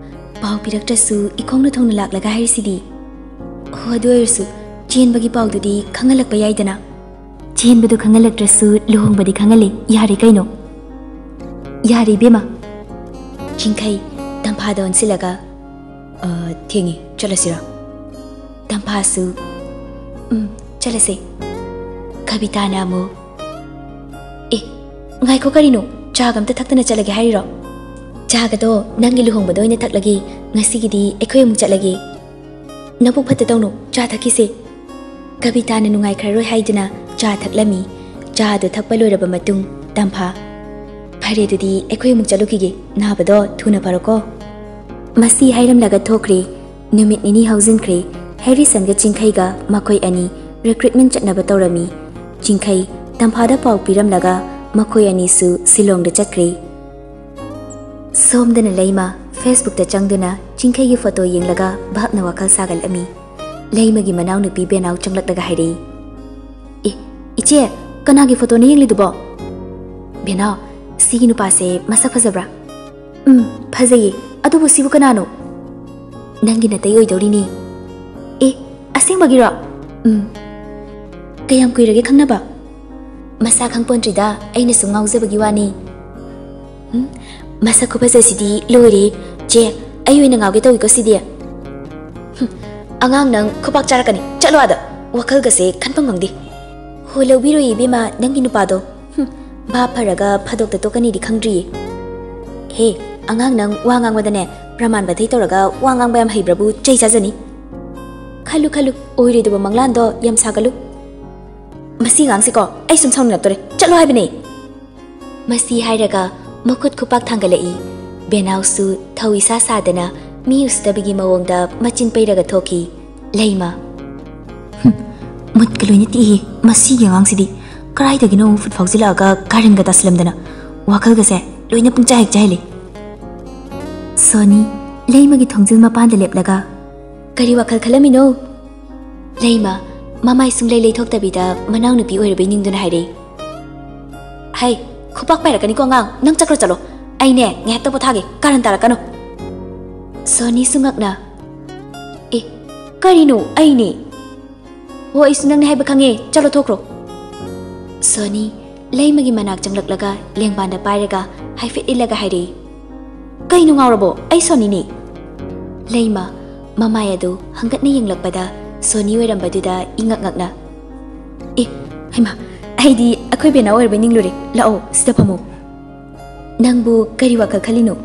ꯄꯥꯎ ꯄꯤꯔꯛꯇ꯭ꯔꯁꯨ ꯏꯈꯣꯡꯅ ꯊꯣꯡꯅ ꯂꯥꯛꯂꯒ ꯍꯥꯏꯔꯤꯁꯤꯗꯤ꯫" "ꯍꯣ, ꯑꯗꯨ ꯑꯣꯏꯔꯁꯨ ꯆꯦꯟꯕꯒꯤ ꯄꯥꯎꯗꯨꯗꯤ ꯈꯪꯍꯜꯂꯛꯄ ꯌꯥꯏꯗꯅ꯫" "ꯆꯦꯟꯕꯗꯨ ꯈꯪꯍꯜꯂꯛꯇ꯭ꯔꯁꯨ ꯂꯨꯍꯣꯡꯕꯗꯤ ꯈꯪꯍꯜꯂꯦ, ꯌꯥꯔꯦ ꯀꯩꯅꯣ꯫" "ꯌꯥꯔꯦ ꯏꯕꯦꯝꯃ꯫" ꯆꯤꯡꯈꯩ ꯇꯝꯐꯥꯗ ꯑꯣꯟꯁꯤꯜꯂꯒ, "ꯑ, ꯊꯦꯡꯉꯦ, ꯆꯠꯂꯁꯤꯔꯣ?" ꯇꯝꯐꯥꯁꯨ, "ꯎꯝ, ꯆꯠꯂꯁꯦ꯫" ꯀꯕꯤꯇꯥꯅ ꯑꯃꯨꯛ, "ꯑꯦ, ꯉꯥꯏꯈꯣ, ꯀꯔꯤꯅꯣ? ꯆꯥꯒ ꯑꯝꯇ ꯊꯛꯇꯅ ꯆꯠꯂꯒꯦ ꯍꯥꯏꯔꯤꯔꯣ?" "ꯆꯥꯒꯗꯣ ꯅꯪꯒꯤ ꯂꯨꯍꯣꯡꯕꯗ ꯑꯣꯏꯅ ꯊꯛꯂꯒꯦ, ꯉꯁꯤꯒꯤꯗꯤ ꯑꯩꯈꯣꯏ ꯑꯃꯨꯛ ꯆꯠꯂꯒꯦ꯫" "ꯅꯕꯨꯛ ꯐꯠꯇ ꯇꯧꯅꯨ, ꯆꯥ ꯊꯛꯈꯤꯁꯦ꯫" ꯀꯕꯤꯇꯥꯅ ꯅꯨꯡꯉꯥꯏꯈ꯭ꯔꯔꯣꯏ ꯍꯥꯏꯗꯨꯅ ꯆꯥ ꯊꯛꯂꯝꯃꯤ꯫ ꯆꯥ ꯑꯗꯨ ꯊꯛꯄ ꯂꯣꯏꯔꯕ ꯃꯇꯨꯡ ꯇꯝꯐꯥ, "ꯐꯔꯦ, ꯑꯗꯨꯗꯤ ꯑꯩꯈꯣꯏ ꯑꯃꯨꯛ ꯆꯠꯂꯨꯈꯤꯒꯦ, ꯅꯥꯕꯗꯣ ꯊꯨꯅ ꯐꯔꯣꯀꯣ꯫" ꯃꯁꯤ ꯍꯥꯏꯔꯝꯂꯒ ꯊꯣꯛꯈ꯭ꯔꯦ꯫ ꯅꯨꯃꯤꯠ ꯅꯤꯅꯤ ꯍꯧꯖꯤꯟꯈ꯭ꯔꯦ꯫ ꯍꯦꯔꯤꯁꯟꯒ ꯆꯤꯡꯈꯩꯒ ꯃꯈꯣꯏ ꯑꯅꯤ ꯔꯤꯀ꯭ꯔꯨꯠꯃꯦꯟ ꯆꯠꯅꯕ ꯇꯧꯔꯝꯃꯤ꯫ ꯆꯤꯡꯈꯩ ꯇꯝꯐꯥꯗ ꯄꯥꯎ ꯄꯤꯔꯝꯂꯒ ꯃꯈꯣꯏ ꯑꯅꯤꯁꯨ ꯁꯤꯂꯣꯡꯗ ꯆꯠꯈ꯭ꯔꯦ꯫ ꯁꯣꯝꯗꯅ ꯂꯩꯃ ꯐꯦꯁꯕꯨꯛꯇ ꯆꯪꯗꯨꯅ ꯆꯤꯡꯈꯩꯒꯤ ꯐꯣꯇꯣ ꯌꯦꯡꯂꯒ ꯚꯥꯞꯅ ꯋꯥꯈꯜ ꯁꯥꯒꯠꯂꯝꯃꯤ꯫ ꯂꯩꯃꯒꯤ ꯃꯅꯥꯎꯅꯨꯄꯤ ꯕꯦꯅꯥꯎ ꯆꯪꯂꯛꯂꯒ ꯍꯥꯏꯔꯛꯏ, "ꯑꯦ, ꯏꯆꯦ, ꯀꯅꯥꯒꯤ ꯐꯣꯇꯣꯅꯣ ꯌꯦꯡꯂꯤꯗꯨꯕꯣ?" "ꯕꯦꯅꯥꯎ, ꯁꯤꯒꯤ ꯅꯨꯄꯥꯁꯦ ꯃꯁꯛ ꯐꯖꯕ꯭ꯔꯥ?" "ꯎꯝ, ꯐꯖꯩꯌꯦ꯫ ꯑꯗꯨꯕꯨ ꯁꯤꯕꯨ ꯀꯅꯥꯅꯣ?" "ꯅꯪꯒꯤ ꯅꯇꯩ ꯑꯣꯏꯗꯧꯔꯤꯅꯦ꯫" "ꯑꯦ, ꯑꯁꯦꯡꯕꯒꯤꯔꯣ?" "ꯎꯝ꯫" "ꯀꯌꯥꯝ ꯀꯨꯏꯔꯒꯦ ꯈꯪꯅꯕ?" "ꯃꯁꯥ ꯈꯪꯄꯣꯟꯇ꯭ꯔꯤꯗ, ꯑꯩꯅ ꯁꯨꯝ ꯉꯥꯎꯖꯕꯒꯤ ꯋꯥꯅꯤ꯫" "ꯎꯝ, ꯃꯁꯛ ꯈꯨꯐꯖꯁꯤꯗꯤ ꯂꯣꯏꯔꯦ꯫ ꯆꯦ, ꯑꯩ ꯑꯣꯏꯅ ꯉꯥꯎꯒꯦ ꯇꯧꯏꯀꯣ ꯁꯤꯗꯤ꯫" "ꯍꯨꯝ, ꯑꯉꯥꯡ ꯅꯪ ꯈꯨꯄꯥꯛ ꯆꯥꯔꯛꯀꯅꯤ, ꯆꯠꯂꯣ ꯑꯥꯗ꯫" ꯋꯥꯈꯜꯒꯁꯦ ꯈꯟꯐꯝ ꯈꯪꯗꯦ꯫ ꯍꯣ, ꯂꯧꯕꯤꯔꯣꯏꯌꯦ ꯏꯕꯦꯝꯃ, ꯅꯪꯒꯤ ꯅꯨꯄꯥꯗꯣ꯫ ꯍꯨꯝ, ꯚꯥꯞ ꯐꯔꯒ ꯐꯥꯗꯣꯛꯇ ꯇꯣꯛꯀꯅꯤꯗꯤ ꯈꯪꯗ꯭ꯔꯤꯌꯦ꯫ ꯍꯦ, ꯑꯉꯥꯡ, ꯅꯪ ꯋꯥ ꯉꯥꯡꯕꯗꯅꯦ ꯄ꯭ꯔꯃꯥꯟ ꯃꯊꯩ ꯇꯧꯔꯒ ꯋꯥ ꯉꯥꯡꯕ ꯌꯥꯝ ꯍꯩꯕ꯭ꯔꯕꯨ ꯆꯩ ꯆꯥꯖꯅꯤ꯫ ꯈꯜꯂꯨ ꯈꯜꯂꯨ, ꯑꯣꯏꯔꯣꯏꯗꯕ ꯃꯪꯂꯥꯟꯗꯣ ꯌꯥꯝ ꯁꯥꯒꯠꯂꯨ꯫ ꯃꯁꯤ ꯑꯉꯥꯡꯁꯤꯀꯣ, ꯑꯩ ꯁꯨꯝ ꯁꯥꯎꯅꯤꯡꯂꯛꯇꯣꯔꯦ꯫ ꯆꯠꯂꯣ ꯍꯥꯏꯕꯅꯦ꯫ ꯃꯁꯤ ꯍꯥꯏꯔꯒ ꯃꯈꯨꯠ ꯈꯨꯄꯥꯛ ꯊꯥꯡꯒꯠꯂꯛꯏ꯫ ꯕꯦꯅꯥꯎꯁꯨ ꯊꯧ ꯏꯁꯥ ꯁꯥꯗꯅ ꯃꯤ ꯎꯁꯤꯠꯇꯕꯒꯤ ꯃꯑꯣꯡꯗ ꯃꯆꯤꯟ ꯄꯩꯔꯒ ꯊꯣꯛꯈꯤ꯫ ꯂꯩꯃ꯫ "ꯍꯨꯝ, ꯃꯨꯠꯀ ꯂꯣꯏꯅ ꯇꯦꯛꯏ꯫ ꯃꯁꯤꯒꯤ ꯑꯉꯥꯡꯁꯤꯗꯤ ꯀꯗꯥꯏꯗꯒꯤꯅꯣ ꯑꯃꯨꯛ ꯐꯨꯠ ꯐꯥꯎꯖꯤꯜꯂꯛꯑꯒ ꯒꯥꯔꯟꯒ ꯇꯥꯁꯤꯜꯂꯝꯗꯅ ꯋꯥꯈꯜꯒꯁꯦ ꯂꯣꯏꯅ ꯄꯨꯡꯆꯥꯏ ꯍꯦꯛ ꯆꯥꯏꯍꯜꯂꯤ꯫" ꯁꯣꯅꯤ, ꯂꯩꯃꯒꯤ ꯊꯣꯡꯖꯤꯜ ꯃꯄꯥꯟꯗ ꯂꯦꯞꯂꯒ, "ꯀꯔꯤ ꯋꯥꯈꯜ ꯈꯜꯂꯝꯃꯤꯅꯣ?" ꯂꯩꯃ, ꯃꯃꯥꯏ ꯁꯨꯡꯂꯩ ꯂꯩꯊꯣꯛꯇꯕꯤꯗ ꯃꯅꯥꯎꯅꯨꯄꯤ ꯑꯣꯏꯔꯕꯩ ꯅꯤꯡꯗꯨꯅ ꯍꯥꯏꯔꯛꯏ꯫ "ꯍꯩ, ꯈꯨꯄꯥꯛ ꯄꯥꯏꯔꯛꯀꯅꯤꯀꯣ ꯑꯉꯥꯡ, ꯅꯪ ꯆꯠꯈ꯭ꯔꯣ ꯆꯠꯂꯣ꯫ ꯑꯩꯅꯦ ꯉꯥꯏꯍꯥꯛꯇ ꯄꯣꯊꯥꯒꯦ, ꯀꯥꯔꯟ ꯇꯥꯔꯛꯀꯅꯨ꯫" ꯁꯣꯅꯤꯁꯨ ꯉꯛꯅ, "ꯑꯦ, ꯀꯔꯤꯅꯣ ꯑꯩꯅꯦ? ꯍꯣ, ꯑꯩꯁꯨ ꯅꯪꯅꯦ ꯍꯥꯏꯕ ꯈꯪꯉꯦ, ꯆꯠꯂꯣ ꯊꯣꯛꯈ꯭ꯔꯣ꯫" ꯁꯣꯅꯤ ꯂꯩꯃꯒꯤ ꯃꯅꯥꯛ ꯆꯪꯂꯛꯂꯒ ꯂꯦꯡꯕꯥꯟꯗ ꯄꯥꯏꯔꯒ ꯍꯥꯏꯐꯦꯠ ꯏꯜꯂꯒ ꯍꯥꯏꯔꯛꯏ꯫ "ꯀꯩꯅꯣ ꯉꯥꯎꯔꯕꯣ? ꯑꯩ ꯁꯣꯅꯤꯅꯤ꯫" ꯂꯩꯃ ꯃꯃꯥꯏ ꯑꯗꯨ ꯍꯪꯒꯠꯅ ꯌꯦꯡꯂꯛꯄꯗ ꯁꯣꯅꯤ ꯑꯣꯏꯔꯝꯕꯗꯨꯗ ꯏꯉꯛ ꯉꯛꯅ, "ꯑꯦ, ꯍꯩꯃꯥ, ꯑꯩꯗꯤ ꯑꯩꯈꯣꯏ ꯕꯦꯅꯥꯎ ꯑꯣꯏꯔꯕꯣꯏ ꯅꯤꯡꯂꯨꯔꯦ꯫ ꯂꯥꯛꯑꯣ, ꯁꯤꯗ ꯐꯝꯃꯣ꯫" "ꯅꯪꯕꯨ ꯀꯔꯤ ꯋꯥꯈꯜ ꯈꯜꯂꯤꯅꯣ?"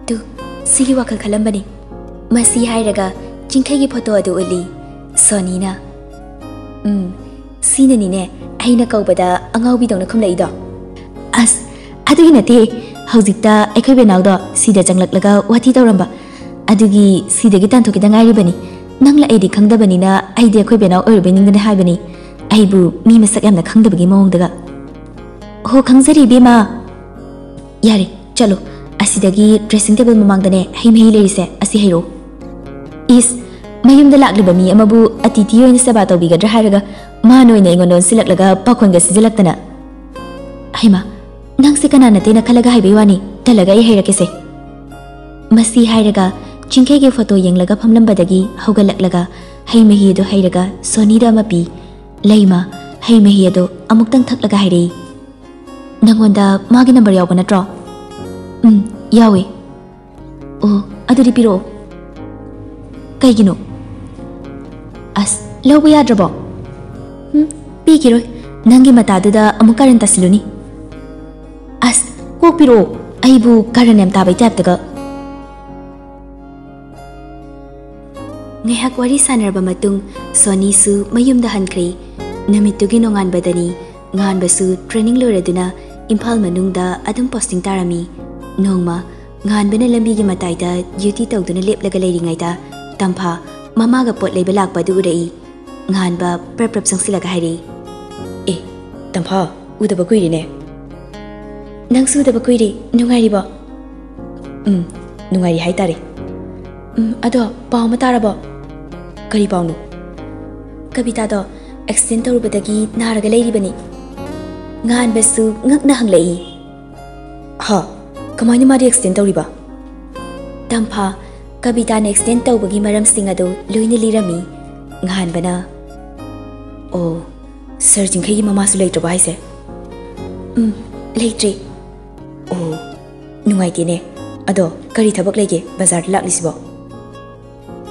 "ꯇꯨ, ꯁꯤꯒꯤ ꯋꯥꯈꯜ ꯈꯜꯂꯝꯕꯅꯤ꯫" ꯃꯁꯤ ꯍꯥꯏꯔꯒ ꯆꯤꯡꯈꯩꯒꯤ ꯐꯣꯇꯣ ꯑꯗꯨ ꯎꯠꯂꯤ꯫ ꯁꯣꯅꯤꯅ, "ꯎꯝ, ꯁꯤꯅꯅꯤꯅꯦ ꯑꯩꯅ ꯀꯧꯕꯗ ꯑꯉꯥꯎꯕꯤꯗꯧꯅ ꯈꯨꯝꯂꯛꯏꯗꯣ꯫" "ꯑꯁ, ꯑꯗꯨꯒꯤ ꯅꯠꯇꯦ, ꯍꯧꯖꯤꯛꯇ ꯑꯩꯈꯣꯏ ꯕꯦꯅꯥꯎꯗꯣ ꯁꯤꯗ ꯆꯪꯂꯛꯂꯒ ꯋꯥꯊꯤ ꯇꯧꯔꯝꯕ꯫ ꯑꯗꯨꯒꯤ ꯁꯤꯗꯒꯤ ꯇꯥꯟꯊꯣꯛꯈꯤꯗ ꯉꯥꯏꯔꯤꯕꯅꯤ꯫ ꯅꯪ ꯂꯥꯛꯑꯦꯗꯤ ꯈꯪꯗꯕꯅꯤꯅ ꯑꯩꯗꯤ ꯑꯩꯈꯣꯏ ꯕꯦꯅꯥꯎ ꯑꯣꯏꯔꯨꯕꯩ ꯅꯤꯡꯗꯅ ꯍꯥꯏꯕꯅꯤ꯫ ꯑꯩꯕꯨ ꯃꯤ ꯃꯁꯛ ꯌꯥꯝꯅ ꯈꯪꯗꯕꯒꯤ ꯃꯑꯣꯡꯗꯒ꯫" "ꯍꯣ, ꯈꯪꯖꯔꯦ ꯏꯕꯦꯝꯃ꯫" "ꯌꯥꯔꯦ, ꯆꯠꯂꯣ꯫ ꯑꯁꯤꯗꯒꯤ dressing table ꯃꯃꯥꯡꯗꯅꯦ ꯍꯩ ꯃꯍꯤ ꯂꯩꯔꯤꯁꯦ, ꯑꯁꯤ ꯍꯩꯔꯛꯑꯣ꯫" ꯏꯁ, ꯃꯌꯨꯝꯗ ꯂꯥꯛꯂꯤꯕ ꯃꯤ ꯑꯃꯕꯨ ꯑꯇꯤꯊꯤ ꯑꯣꯏꯅ ꯁꯦꯕꯥ ꯇꯧꯕꯤꯒꯗ꯭ꯔꯥ ꯍꯥꯏꯔꯒ ꯃꯥꯅ ꯑꯣꯏꯅ ꯑꯩꯉꯣꯟꯗ ꯑꯣꯟꯁꯤꯜꯂꯛꯂꯒ ꯄꯥꯈꯣꯟꯒ ꯁꯤꯖꯤꯜꯂꯛꯇꯅ꯫ "ꯍꯩꯃꯥ, ꯅꯪꯁꯦ ꯀꯅꯥ ꯅꯠꯇꯦꯅ ꯈꯜꯂꯒ ꯍꯥꯏꯕꯩ ꯋꯥꯅꯤ, ꯇꯜꯂꯒ ꯑꯩ ꯍꯩꯔꯛꯀꯦꯁꯦ꯫" ꯃꯁꯤ ꯍꯥꯏꯔꯒ ꯆꯤꯡꯈꯩꯒꯤ ꯐꯣꯇꯣ ꯌꯦꯡꯂꯒ ꯐꯝꯂꯝꯕꯗꯒꯤ ꯍꯧꯒꯠꯂꯛꯂꯒ ꯍꯩ ꯃꯍꯤ ꯑꯗꯨ ꯍꯩꯔꯒ ꯁꯣꯅꯤꯗ ꯑꯃ ꯄꯤ꯫ ꯂꯩꯃ ꯍꯩ ꯃꯍꯤ ꯑꯗꯨ ꯑꯃꯨꯛꯇꯪ ꯊꯛꯂꯒ ꯍꯥꯏꯔꯛꯏ, "ꯅꯪꯉꯣꯟꯗ ꯃꯥꯒꯤ ꯅꯝꯕꯔ ꯌꯥꯎꯕ ꯅꯠꯇ꯭ꯔꯣ?" "ꯎꯝ, ꯌꯥꯎꯋꯦ꯫" "ꯑꯣ, ꯑꯗꯨꯗꯤ ꯄꯤꯔꯛꯑꯣ꯫" "ꯀꯩꯒꯤꯅꯣ?" "ꯑꯁ, ꯂꯧꯕ ꯌꯥꯗ꯭ꯔꯕꯣ? ꯎꯝ, ꯄꯤꯈꯤꯔꯣꯏ꯫ ꯅꯪꯒꯤ ꯃꯇꯥꯗꯨꯗ ꯑꯃꯨꯛ ꯀꯥꯔꯟ ꯇꯥꯁꯤꯜꯂꯨꯅꯤ꯫ ꯑꯁ, ꯀꯣꯛ ꯄꯤꯔꯛꯑꯣ꯫ ꯑꯩꯕꯨ ꯀꯥꯔꯟ ꯌꯥꯝ ꯇꯥꯕꯩ ꯇꯥꯏꯞꯇꯒ꯫ ꯉꯥꯏꯍꯥꯛ ꯋꯥꯔꯤ ꯁꯥꯟꯅꯔꯕ ꯃꯇꯨꯡ ꯁꯣꯅꯤꯁꯨ ꯃꯌꯨꯝꯗ ꯍꯟꯈ꯭ꯔꯦ꯫ ꯅꯨꯃꯤꯠꯇꯨꯒꯤ ꯅꯣꯡꯉꯥꯟꯕꯗꯅꯤ ꯉꯥꯟꯕꯁꯨ training ꯂꯣꯏꯔꯗꯨꯅ ꯏꯝꯐꯥꯜ ꯃꯅꯨꯡꯗ ꯑꯗꯨꯝ posting ꯇꯥꯔꯝꯃꯤ꯫ ꯅꯣꯡꯃ ꯉꯥꯟꯕꯅ ꯂꯝꯕꯤꯒꯤ ꯃꯇꯥꯏꯗ duty ꯇꯧꯗꯨꯅ ꯂꯦꯞꯂꯒ ꯂꯩꯔꯤꯉꯩꯗ ꯇꯝꯐꯥ ꯃꯃꯥꯒ ꯄꯣꯠ ꯂꯩꯕ ꯂꯥꯛꯄ ꯑꯗꯨ ꯎꯔꯛꯏ꯫ ꯉꯥꯟꯕ ꯄ꯭ꯔꯞ ꯄ꯭ꯔꯞ ꯆꯪꯁꯤꯜꯂꯒ ꯍꯥꯏꯔꯛꯏ, "ꯑꯦ, ꯇꯝꯐꯥ, ꯎꯗꯕ ꯀꯨꯏꯔꯦꯅꯦ꯫ ꯅꯪꯁꯨ ꯎꯗꯕ ꯀꯨꯏꯔꯦ, ꯅꯨꯡꯉꯥꯏꯔꯤꯕꯣ?" "ꯎꯝ, ꯅꯨꯡꯉꯥꯏꯔꯤ ꯍꯥꯏꯇꯥꯔꯦ꯫ ꯎꯝ, ꯑꯗꯣ ꯄꯥꯎ ꯑꯃ ꯇꯥꯔꯕꯣ?" "ꯀꯔꯤ ꯄꯥꯎꯅꯣ?" "ꯀꯕꯤꯇꯥꯗꯣ accident ꯇꯧꯔꯨꯕꯗꯒꯤ ꯅꯥꯔꯒ ꯂꯩꯔꯤꯕꯅꯤ꯫" ꯉꯥꯟꯕꯁꯨ ꯉꯛꯅ ꯍꯪꯂꯛꯏ꯫ "ꯍꯥ? ꯀꯃꯥꯏꯅ ꯃꯥꯗꯤ accident ꯇꯧꯔꯤꯕ?" ꯇꯝꯐꯥ ꯀꯕꯤꯇꯥꯅ accident ꯇꯧꯕꯒꯤ ꯃꯔꯝꯁꯤꯡ ꯑꯗꯨ ꯂꯣꯏꯅ ꯂꯤꯔꯝꯃꯤ꯫ ꯉꯥꯟꯕꯅ, "ꯑꯣ, ꯁꯥꯔ ꯆꯤꯡꯈꯩꯒꯤ ꯃꯃꯥꯁꯨ ꯂꯩꯇ꯭ꯔꯕ ꯍꯥꯏꯁꯦ?" "ꯎꯝ, ꯂꯩꯇ꯭ꯔꯦ꯫" "ꯑꯣ, ꯅꯨꯡꯉꯥꯏꯇꯦꯅꯦ꯫ ꯑꯗꯣ ꯀꯔꯤ ꯊꯕꯛ ꯂꯩꯒꯦ ꯕꯖꯥꯔꯗ ꯂꯥꯛꯂꯤꯁꯤꯕꯣ?"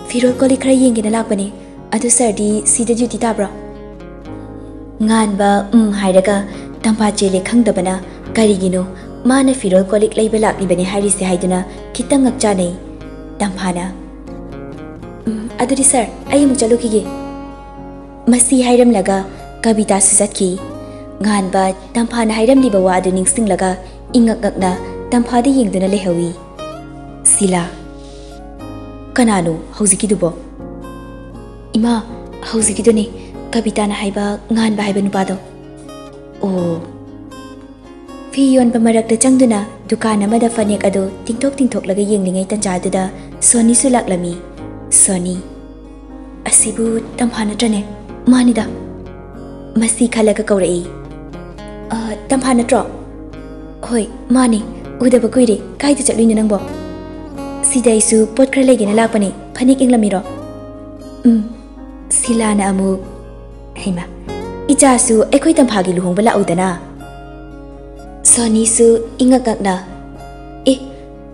"ꯐꯤꯔꯣꯜ ꯀꯣꯜꯂꯤꯛ ꯈꯔ ꯌꯦꯡꯒꯦꯅ ꯂꯥꯛꯄꯅꯦ꯫ ꯑꯗꯨ ꯁꯥꯔꯗꯤ ꯁꯤꯗ duty ꯇꯥꯕ꯭ꯔꯣ?" ꯉꯥꯟꯕ ꯎꯝ ꯍꯥꯏꯔꯒ ꯇꯝꯐꯥ ꯆꯦꯜꯂꯦ ꯈꯪꯗꯕꯅ ꯀꯔꯤꯒꯤꯅꯣ ꯃꯥꯅ ꯐꯤꯔꯣꯜ ꯀꯣꯜꯂꯤꯛ ꯂꯩꯕ ꯂꯥꯛꯂꯤꯕꯅꯦ ꯍꯥꯏꯔꯤꯁꯦ ꯍꯥꯏꯗꯨꯅ ꯈꯤꯇꯪ ꯉꯛꯆꯥꯅꯩ꯫ ꯇꯝꯐꯥꯅ, "ꯎꯝ, ꯑꯗꯨꯗꯤ ꯁꯥꯔ, ꯑꯩ ꯑꯃꯨꯛ ꯆꯠꯂꯨꯈꯤꯒꯦ꯫" ꯃꯁꯤ ꯍꯥꯏꯔꯝꯂꯒ ꯀꯕꯤꯇꯥꯁꯨ ꯆꯠꯈꯤ꯫ ꯉꯥꯟꯕ ꯇꯝꯐꯥꯅ ꯍꯥꯏꯔꯝꯂꯤꯕ ꯋꯥ ꯑꯗꯨ ꯅꯤꯡꯁꯤꯡꯂꯒ ꯏꯉꯛ ꯉꯛꯅ ꯇꯝꯐꯥꯗ ꯌꯦꯡꯗꯨꯅ ꯂꯩꯍꯧꯏ꯫ ꯁꯤꯂꯥ, "ꯀꯅꯥꯅꯣ ꯍꯧꯖꯤꯛꯀꯤꯗꯨꯕꯣ?" "ꯏꯃꯥ, ꯍꯧꯖꯤꯛꯀꯤꯗꯨꯅꯦ, ꯀꯕꯤꯇꯥꯅ ꯍꯥꯏꯕ ꯉꯥꯟꯕ ꯍꯥꯏꯕ ꯅꯨꯄꯥꯗꯣ꯫" "ꯑꯣ꯫" ꯐꯤ ꯌꯣꯟꯕ ꯃꯔꯛꯇ ꯆꯪꯗꯨꯅ ꯗꯨꯀꯥꯟ ꯑꯃꯗ ꯐꯅꯦꯛ ꯑꯗꯨ ꯇꯤꯡꯊꯣꯛ ꯇꯤꯡꯊꯣꯛꯂꯒ ꯌꯦꯡꯂꯤꯉꯩ ꯇꯟꯖꯥꯗꯨꯗ ꯁꯣꯅꯤꯁꯨ ꯂꯥꯛꯂꯝꯃꯤ꯫ ꯁꯣꯅꯤ, "ꯑꯁꯤꯕꯨ ꯇꯝꯐꯥ ꯅꯠꯇ꯭ꯔꯅꯦ?" "ꯃꯥꯅꯤꯗ꯫" ꯃꯁꯤ ꯈꯜꯂꯒ ꯀꯧꯔꯛꯏ꯫ "ꯑ, ꯇꯝꯐꯥ ꯅꯠꯇ꯭ꯔꯣ?" "ꯍꯣꯏ, ꯃꯥꯅꯤ꯫ ꯎꯗꯕ ꯀꯨꯏꯔꯦ꯫ ꯀꯥꯏꯗ ꯆꯠꯂꯨꯏꯅꯣ ꯅꯪꯕꯣ?" "ꯁꯤꯗ ꯑꯩꯁꯨ ꯄꯣꯠ ꯈꯔ ꯂꯩꯒꯦꯅ ꯂꯥꯛꯄꯅꯦ꯫ ꯐꯅꯦꯛ ꯌꯦꯡꯂꯝꯃꯤꯔꯣ?" "ꯎꯝ꯫" ꯁꯤꯂꯥꯅ ꯑꯃꯨꯛ, "ꯍꯩꯃꯥ, ꯏꯆꯥꯁꯨ ꯑꯩꯈꯣꯏ ꯇꯝꯐꯥꯒꯤ ꯂꯨꯍꯣꯡꯕ ꯂꯥꯛꯎꯗꯅ꯫" ꯁꯣꯅꯤꯁꯨ ꯏꯉꯛ ꯉꯛꯅ, "ꯑꯦ,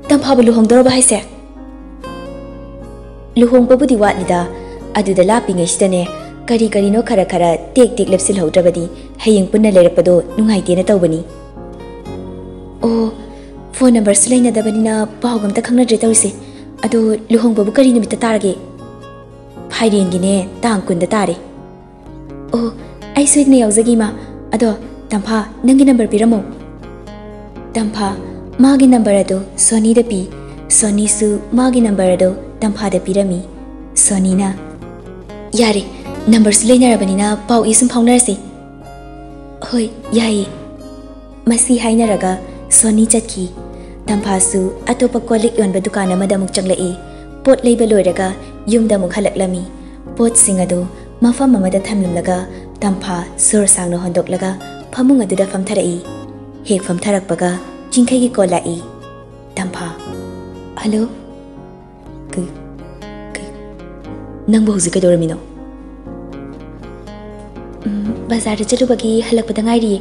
ꯇꯝꯐꯥꯕꯨ ꯂꯨꯍꯣꯡꯗꯧꯔꯕ ꯍꯥꯏꯁꯦ?" "ꯂꯨꯍꯣꯡꯕꯕꯨꯗꯤ ꯋꯥꯠꯂꯤꯗ, ꯑꯗꯨꯗ ꯂꯥꯞꯄꯤꯉꯩꯁꯤꯗꯅꯦ ꯀꯔꯤ ꯀꯔꯤꯅꯣ ꯈꯔ ꯈꯔ ꯇꯦꯛ ꯇꯦꯛ ꯂꯦꯞꯁꯤꯜꯍꯧꯗ꯭ꯔꯕꯗꯤ ꯍꯌꯦꯡ ꯄꯨꯟꯅ ꯂꯩꯔꯛꯄꯗꯣ ꯅꯨꯡꯉꯥꯏꯇꯦꯅ ꯇꯧꯕꯅꯤ꯫ ꯑꯣ, ꯐꯣꯟ ꯅꯝꯕꯔꯁꯨ ꯂꯩꯅꯗꯕꯅꯤꯅ ꯄꯥꯎꯒ ꯑꯝꯇ ꯈꯪꯅꯗ꯭ꯔꯦ ꯇꯧꯔꯤꯁꯦ꯫ ꯑꯗꯣ, ꯂꯨꯍꯣꯡꯕꯕꯨ ꯀꯔꯤ ꯅꯨꯃꯤꯠꯇ ꯇꯥꯔꯒꯦ? ꯐꯥꯏꯔꯦꯟꯒꯤꯅꯦ, ꯇꯥꯡ ꯀꯨꯟꯗ ꯇꯥꯔꯦ꯫ ꯑꯣ, ꯑꯩ ꯁꯣꯏꯗꯅ ꯌꯥꯎꯖꯒꯦ, ꯏꯃꯥ꯫ ꯑꯗꯣ, ꯇꯝꯐꯥ, ꯅꯪꯒꯤ ꯅꯝꯕꯔ ꯄꯤꯔꯝꯃꯣ꯫ ꯇꯝꯐꯥ ꯃꯥꯒꯤ ꯅꯝꯕꯔ ꯑꯗꯨ ꯁꯣꯅꯤꯗ ꯄꯤ꯫ ꯁꯣꯅꯤꯁꯨ ꯃꯥꯒꯤ ꯅꯝꯕꯔ ꯑꯗꯨ ꯇꯝꯐꯥꯗ ꯄꯤꯔꯝꯃꯤ꯫ ꯁꯣꯅꯤꯅ, "ꯌꯥꯔꯦ, ꯅꯝꯕꯔꯁꯨ ꯂꯩꯅꯔꯕꯅꯤꯅ ꯄꯥꯎ ꯏ ꯁꯨꯝ ꯐꯥꯎꯅꯔꯁꯤ꯫" "ꯍꯣꯏ, ꯌꯥꯏꯌꯦ꯫" ꯃꯁꯤ ꯍꯥꯏꯅꯔꯒ ꯁꯣꯅꯤ ꯆꯠꯈꯤ꯫ ꯇꯝꯐꯥꯁꯨ ꯑꯇꯣꯞꯄ ꯀꯣꯜ ꯂꯤꯛ ꯌꯣꯟꯕ ꯗꯨꯀꯥꯟ ꯑꯃꯗ ꯑꯃꯨꯛ ꯆꯪꯂꯛꯏ꯫ ꯄꯣꯠ ꯂꯩꯕ ꯂꯣꯏꯔꯒ ꯌꯨꯝꯗ ꯑꯃꯨꯛ ꯍꯜꯂꯛꯂꯝꯃꯤ꯫ ꯄꯣꯠꯁꯤꯡ ꯑꯗꯨ ꯃꯐꯝ ꯑꯃꯗ ꯊꯝꯂꯝꯂꯒ ꯇꯝꯐꯥ ꯁꯣꯔ ꯁꯥꯡꯅ ꯍꯣꯟꯗꯣꯛꯂꯒ ꯐꯃꯨꯡ ꯑꯗꯨꯗ ꯐꯝꯊꯔꯛꯏ꯫ ꯍꯦꯛ ꯐꯝꯊꯔꯛꯄꯒ ꯆꯤꯡꯈꯩꯒꯤ ꯀꯣꯜ ꯂꯥꯛꯏ꯫ ꯇꯝꯐꯥ, "ꯍꯜꯂꯣ?" "ꯀꯩ, ꯀꯩ, ꯅꯪꯕꯨ ꯍꯧꯖꯤꯛ ꯀꯩꯗꯧꯔꯝꯃꯤꯅꯣ?" "ꯎꯝ, ꯕꯖꯥꯔꯗ ꯆꯠꯂꯨꯕꯒꯤ ꯍꯜꯂꯛꯄꯗ ꯉꯥꯏꯔꯤꯌꯦ꯫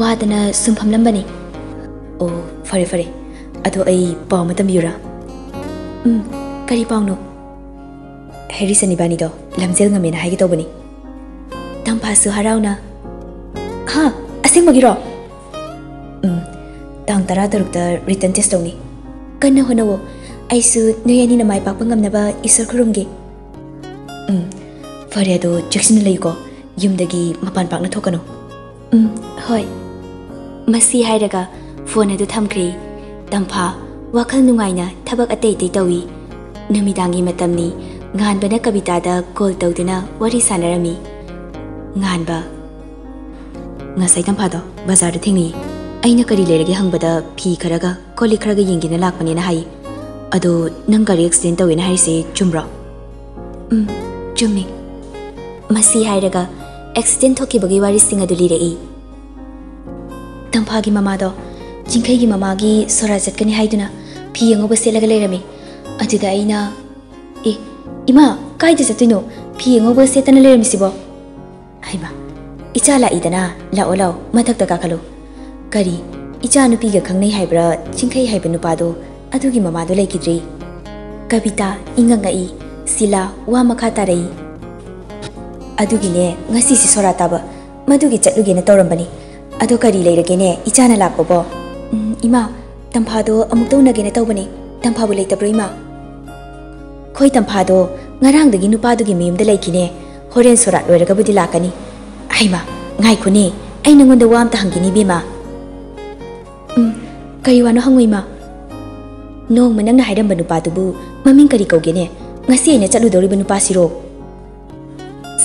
ꯋꯥꯗꯅ ꯁꯨꯝ ꯐꯝꯂꯝꯕꯅꯦ꯫" "ꯑꯣ, ꯐꯔꯦ, ꯐꯔꯦ꯫ ꯑꯗꯣ ꯑꯩ ꯄꯥꯎ ꯑꯃ ꯇꯝꯕꯤꯌꯨꯔꯥ?" "ꯎꯝ, ꯀꯔꯤ ꯄꯥꯎꯅꯣ?" "ꯍꯦꯔꯤꯁꯟ ꯏꯕꯥꯅꯤꯗꯣ ꯂꯝꯖꯦꯜ ꯉꯝꯃꯦꯅ ꯍꯥꯏꯒꯦ ꯇꯧꯕꯅꯤ꯫" ꯇꯝꯐꯥꯁꯨ ꯍꯔꯥꯎꯅ, "ꯍꯥ? ꯑꯁꯦꯡꯕꯒꯤꯔꯣ?" "ꯎꯝ, ꯇꯥꯡ ꯇꯔꯥ ꯇꯔꯨꯛꯇ written test ꯇꯧꯅꯤ꯫" "ꯀꯟꯅ ꯍꯣꯠꯅꯧꯋꯣ꯫ ꯑꯩꯁꯨ ꯅꯣꯏ ꯑꯅꯤꯅ ꯃꯥꯏ ꯄꯥꯛꯄ ꯉꯝꯅꯕ ꯏꯁꯣꯔ ꯈꯨꯔꯨꯝꯒꯦ꯫" "ꯎꯝ, ꯐꯔꯦ, ꯑꯗꯣ ꯆꯦꯛꯁꯤꯟꯅ ꯂꯩꯌꯨꯀꯣ꯫ ꯌꯨꯝꯗꯒꯤ ꯃꯄꯥꯟ ꯄꯥꯛꯅ ꯊꯣꯛꯀꯅꯨ꯫" "ꯎꯝ, ꯍꯣꯏ꯫" ꯃꯁꯤ ꯍꯥꯏꯔꯒ ꯐꯣꯟ ꯑꯗꯨ ꯊꯝꯈ꯭ꯔꯦ꯫ ꯇꯝꯐꯥ ꯋꯥꯈꯜ ꯅꯨꯡꯉꯥꯏꯅ ꯊꯕꯛ ꯑꯇꯩ ꯑꯇꯩ ꯇꯧꯏ꯫ ꯅꯨꯃꯤꯗꯥꯡꯒꯤ ꯃꯇꯝꯅꯤ꯫ ꯉꯥꯟꯕꯅ ꯀꯕꯤꯇꯥꯗ ꯀꯣꯜ ꯇꯧꯗꯨꯅ ꯋꯥꯔꯤ ꯁꯥꯟꯅꯔꯝꯃꯤ꯫ ꯉꯥꯟꯕ, "ꯉꯁꯥꯏ ꯇꯝꯐꯥꯗꯣ ꯕꯖꯥꯔꯗ ꯊꯦꯡꯅꯩꯌꯦ꯫ ꯑꯩꯅ ꯀꯔꯤ ꯂꯩꯔꯒꯦ ꯍꯪꯕꯗ ꯐꯤ ꯈꯔꯒ ꯀꯣꯜ ꯂꯤꯛ ꯈꯔꯒ ꯌꯦꯡꯒꯦꯅ ꯂꯥꯛꯄꯅꯦꯅ ꯍꯥꯏ꯫ ꯑꯗꯣ ꯅꯪ ꯒꯥꯔꯤ ꯑꯦꯛꯁꯤꯗꯦꯟ ꯇꯧꯋꯦꯅ ꯍꯥꯏꯔꯤꯁꯦ ꯆꯨꯝꯕ꯭ꯔꯣ?" "ꯎꯝ, ꯆꯨꯝꯃꯤ꯫" ꯃꯁꯤ ꯍꯥꯏꯔꯒ ꯑꯦꯛꯁꯤꯗꯦꯟ ꯊꯣꯛꯈꯤꯕꯒꯤ ꯋꯥꯔꯤꯁꯤꯡ ꯑꯗꯨ ꯂꯤꯔꯛꯏ꯫ ꯇꯝꯐꯥꯒꯤ ꯃꯃꯥꯗꯣ ꯆꯤꯡꯈꯩꯒꯤ ꯃꯃꯥꯒꯤ ꯁꯣꯔꯥ ꯆꯠꯀꯅꯤ ꯍꯥꯏꯗꯨꯅ ꯐꯤ ꯑꯉꯧꯕ ꯁꯦꯠꯂꯒ ꯂꯩꯔꯝꯃꯤ꯫ ꯑꯗꯨꯗ ꯑꯩꯅ, "ꯑꯦ, ꯏꯃꯥ, ꯀꯥꯏꯗ ꯆꯠꯇꯣꯏꯅꯣ? ꯐꯤ ꯑꯉꯧꯕ ꯁꯦꯠꯇꯅ ꯂꯩꯔꯝꯃꯤꯁꯤꯕꯣ?" "ꯍꯩꯃꯥ, ꯏꯆꯥ ꯂꯥꯛꯏꯗꯅ, ꯂꯥꯛꯑꯣ, ꯂꯥꯛꯑꯣ, ꯃꯊꯛꯇ ꯀꯥꯈꯠꯂꯨ꯫" ꯀꯔꯤ, ꯏꯆꯥ ꯅꯨꯄꯤꯒ ꯈꯪꯅꯩ ꯍꯥꯏꯕ꯭ꯔꯥ? ꯆꯤꯡꯈꯩ ꯍꯥꯏꯕ ꯅꯨꯄꯥꯗꯣ, ꯑꯗꯨꯒꯤ ꯃꯃꯥꯗꯣ ꯂꯩꯈꯤꯗ꯭ꯔꯦ꯫ ꯀꯕꯤꯇꯥ ꯏꯉꯛ ꯉꯛꯏ꯫ ꯁꯤꯂꯥ ꯋꯥ ꯃꯈꯥ ꯇꯥꯔꯛꯏ꯫ ꯑꯗꯨꯒꯤꯅꯦ ꯉꯁꯤꯁꯤ ꯁꯣꯔꯥ ꯇꯥꯕ, ꯃꯗꯨꯒꯤ ꯆꯠꯂꯨꯒꯦꯅ ꯇꯧꯔꯝꯕꯅꯤ꯫ ꯑꯗꯣ ꯀꯔꯤ ꯂꯩꯔꯒꯦꯅꯦ ꯏꯆꯥꯅ ꯂꯥꯛꯄꯕꯣ? ꯎꯝ, ꯏꯃꯥ, ꯇꯝꯐꯥꯗꯣ ꯑꯃꯨꯛꯇ ꯎꯅꯒꯦꯅ ꯇꯧꯕꯅꯤ꯫ ꯇꯝꯐꯥꯕꯨ ꯂꯩꯇꯕ꯭ꯔꯣ ꯏꯃꯥ? ꯈꯣꯏ ꯇꯝꯐꯥꯗꯣ ꯉꯔꯥꯡꯗꯒꯤ ꯅꯨꯄꯥꯗꯨꯒꯤ ꯃꯌꯨꯝꯗ ꯂꯩꯈꯤꯅꯦ꯫ ꯍꯣꯔꯦꯟ ꯁꯣꯔꯥꯠ ꯂꯣꯏꯔꯒꯕꯨꯗꯤ ꯂꯥꯛꯀꯅꯤ꯫ ꯍꯩꯃꯥ, ꯉꯥꯏꯈꯣꯅꯦ, ꯑꯩ ꯅꯉꯣꯟꯗ ꯋꯥ ꯑꯝꯇ ꯍꯪꯒꯦꯅꯦ ꯏꯕꯦꯝꯃ꯫ ꯎꯝ, ꯀꯔꯤ ꯋꯥꯅꯣ ꯍꯪꯉꯨ ꯏꯃꯥ꯫ ꯅꯣꯡꯃ ꯅꯪꯅ ꯍꯥꯏꯔꯝꯕ ꯅꯨꯄꯥꯗꯨꯕꯨ ꯃꯃꯤꯡ ꯀꯔꯤ ꯀꯧꯒꯦꯅꯦ? ꯉꯁꯤ ꯑꯩꯅ ꯆꯠꯂꯨꯗꯧꯔꯤꯕ ꯅꯨꯄꯥꯁꯤꯔꯣ?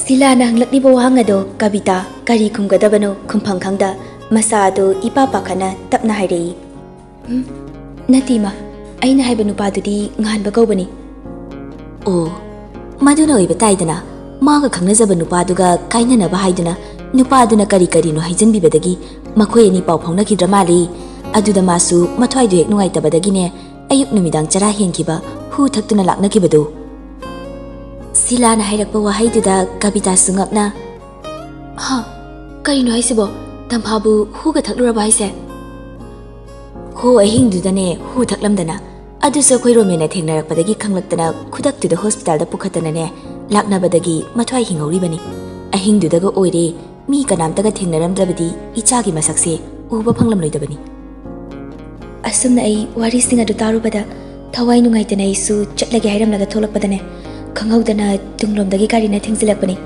ꯁꯤꯂꯥꯅ ꯍꯪꯂꯛꯂꯤꯕ ꯋꯥꯍꯪ ꯑꯗꯣ ꯀꯕꯤꯇꯥ ꯀꯔꯤ ꯈꯨꯝꯒꯗꯕꯅꯣ ꯈꯨꯝꯐꯝ ꯈꯪꯗ ꯃꯁꯥ ꯑꯗꯨ ꯏꯄꯥ ꯄꯥꯈꯠꯅ ꯇꯞꯅ ꯍꯥꯏꯔꯛꯏ꯫ "ꯎꯝ, ꯅꯠꯇꯦ ꯏꯃꯥ, ꯑꯩꯅ ꯍꯥꯏꯕ ꯅꯨꯄꯥꯗꯨꯗꯤ ꯉꯥꯟꯕ ꯀꯧꯕꯅꯤ꯫" "ꯑꯣ, ꯃꯗꯨꯅ ꯑꯣꯏꯕ ꯇꯥꯏꯗꯅ꯫ ꯃꯥꯒ ꯈꯪꯅꯖꯕ ꯅꯨꯄꯥꯗꯨꯒ ꯀꯥꯏꯅꯅꯕ ꯍꯥꯏꯗꯨꯅ ꯅꯨꯄꯥꯗꯨꯅ ꯀꯔꯤ ꯀꯔꯤꯅꯣ ꯍꯥꯏꯖꯤꯟꯕꯤꯕꯗꯒꯤ ꯃꯈꯣꯏ ꯑꯅꯤ ꯄꯥꯎ ꯐꯥꯎꯅꯈꯤꯗ꯭ꯔ ꯃꯥꯜꯂꯤ꯫ ꯑꯗꯨꯗ ꯃꯥꯁꯨ ꯃꯊ꯭ꯋꯥꯏꯗꯣ ꯍꯦꯛ ꯅꯨꯡꯉꯥꯏꯇꯕꯗꯒꯤꯅꯦ, ꯑꯌꯨꯛ ꯅꯨꯃꯤꯗꯥꯡ ꯆꯔꯥ ꯍꯦꯟꯈꯤꯕ, ꯍꯨ ꯊꯛꯇꯨꯅ ꯂꯥꯛꯅꯈꯤꯕꯗꯨ꯫" ꯁꯤꯂꯥꯅ ꯍꯥꯏꯔꯛꯄ ꯋꯥꯍꯩꯗꯨꯗ ꯀꯕꯤꯇꯥꯁꯨ ꯉꯛꯅ, "ꯍꯥ? ꯀꯔꯤꯅꯣ ꯍꯥꯏꯁꯤꯕꯣ? ꯇꯝꯐꯥꯕꯨ ꯍꯨꯒ ꯊꯛꯂꯨꯔꯕ ꯍꯥꯏꯁꯦ?" "ꯍꯣ, ꯑꯍꯤꯡꯗꯨꯗꯅꯦ ꯍꯨ ꯊꯛꯂꯝꯗꯅ꯫ ꯑꯗꯨꯁꯨ ꯑꯩꯈꯣꯏ ꯔꯣꯃꯦꯟꯅ ꯊꯦꯡꯅꯔꯛꯄꯗꯒꯤ ꯈꯪꯂꯛꯇꯅ ꯈꯨꯗꯛꯇꯨꯗ ꯍꯣꯁꯄꯤꯇꯥꯜꯗ ꯄꯨꯈꯠꯇꯅꯅꯦ ꯂꯥꯛꯅꯕꯗꯒꯤ ꯃꯊ꯭ꯋꯥꯏ ꯍꯤꯡꯍꯧꯔꯤꯕꯅꯤ꯫ ꯑꯍꯤꯡꯗꯨꯗꯒ ꯑꯣꯏꯔꯦ ꯃꯤ ꯀꯅꯥꯝꯇꯒ ꯊꯦꯡꯅꯔꯝꯗ꯭ꯔꯕꯗꯤ ꯏꯆꯥꯒꯤ ꯃꯁꯛꯁꯦ ꯎꯕ ꯐꯪꯂꯝꯂꯣꯏꯗꯕꯅꯤ꯫" ꯑꯁꯨꯝꯅ ꯑꯩ ꯋꯥꯔꯤꯁꯤꯡ ꯑꯗꯨ ꯇꯥꯔꯨꯕꯗ ꯊꯋꯥꯏ ꯅꯨꯡꯉꯥꯏꯇꯅ ꯑꯩꯁꯨ ꯆꯠꯂꯒꯦ ꯍꯥꯏꯔꯝꯂꯒ ꯊꯣꯛꯂꯛꯄꯗꯅꯦ, ꯈꯪꯍꯧꯗꯅ ꯇꯨꯡꯂꯣꯝꯗꯒꯤ ꯒꯥꯔꯤꯅ ꯊꯦꯡꯖꯤꯜꯂꯛꯄꯅꯤ꯫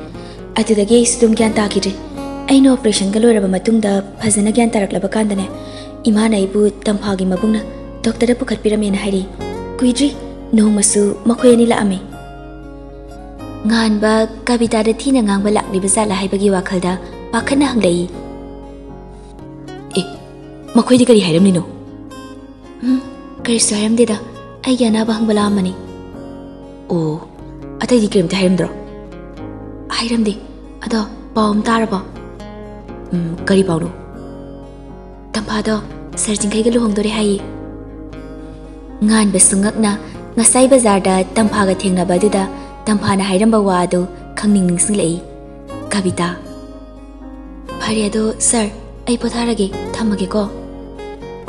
ꯑꯗꯨꯗꯒꯤ ꯑꯩꯁꯨ ꯑꯗꯨꯝ ꯒ꯭ꯌꯥꯟ ꯇꯥꯈꯤꯗ꯭ꯔꯦ꯫ ꯑꯩꯅ ꯑꯣꯄꯔꯦꯁꯟꯒ ꯂꯣꯏꯔꯕ ꯃꯇꯨꯡꯗ ꯐꯖꯅ ꯒ꯭ꯌꯥꯟ ꯇꯥꯔꯛꯂꯕ ꯀꯥꯟꯗꯅꯦ, ꯏꯃꯥꯅ ꯑꯩꯕꯨ ꯇꯝꯐꯥꯒꯤ ꯃꯕꯨꯡꯅ ꯗꯣꯛꯇꯔꯗ ꯄꯨꯈꯠꯄꯤꯔꯝꯃꯦꯅ ꯍꯥꯏꯔꯛꯏ꯫ ꯀꯨꯏꯗ꯭ꯔꯤ, ꯅꯣꯡꯃꯁꯨ ꯃꯈꯣꯏ ꯑꯅꯤ ꯂꯥꯛꯑꯝꯃꯤ꯫ ꯉꯥꯟꯕ ꯀꯕꯤꯇꯥꯗ ꯊꯤꯅ ꯉꯥꯡꯕ ꯂꯥꯛꯂꯤꯕ ꯖꯥꯠꯂ ꯍꯥꯏꯕꯒꯤ ꯋꯥꯈꯜꯗ ꯄꯥꯈꯠꯅ ꯍꯪꯂꯛꯏ꯫ "ꯑꯦ, ꯃꯈꯣꯏꯗꯤ ꯀꯔꯤ ꯍꯥꯏꯔꯝꯂꯤꯅꯣ?" "ꯎꯝ, ꯀꯔꯤꯁꯨ ꯍꯥꯏꯔꯝꯗꯦꯗ, ꯑꯩꯒꯤ ꯑꯅꯥꯕ ꯍꯪꯕ ꯂꯥꯛꯑꯝꯕꯅꯤ꯫" "ꯑꯣ, ꯑꯇꯩꯗꯤ ꯀꯔꯤꯝꯇ ꯍꯥꯏꯔꯝꯗ꯭ꯔꯣ?" "ꯍꯥꯏꯔꯝꯗꯦ꯫ ꯑꯗꯣ ꯄꯥꯎ ꯑꯃ ꯇꯥꯔꯕꯣ?" "ꯎꯝ, ꯀꯔꯤ ꯄꯥꯎꯅꯣ?" "ꯇꯝꯐꯥꯗꯣ ꯁꯥꯔ ꯆꯤꯡꯈꯩꯒ ꯂꯨꯍꯣꯡꯗꯣꯔꯦ ꯍꯥꯏꯌꯦ꯫" ꯉꯥꯟꯕꯁꯨ ꯉꯛꯅ ꯉꯁꯥꯏ ꯕꯖꯥꯔꯗ ꯇꯝꯐꯥꯒ ꯊꯦꯡꯅꯕ ꯑꯗꯨꯗ ꯇꯝꯐꯥꯅ ꯍꯥꯏꯔꯝꯕ ꯋꯥ ꯑꯗꯨ ꯈꯪꯅꯤꯡ ꯅꯤꯡꯁꯤꯡꯂꯛꯏ꯫ "ꯀꯕꯤꯇꯥ꯫" "ꯐꯔꯦ ꯑꯗꯣ ꯁꯥꯔ, ꯑꯩ ꯄꯣꯊꯥꯔꯒꯦ, ꯊꯝꯃꯒꯦꯀꯣ꯫"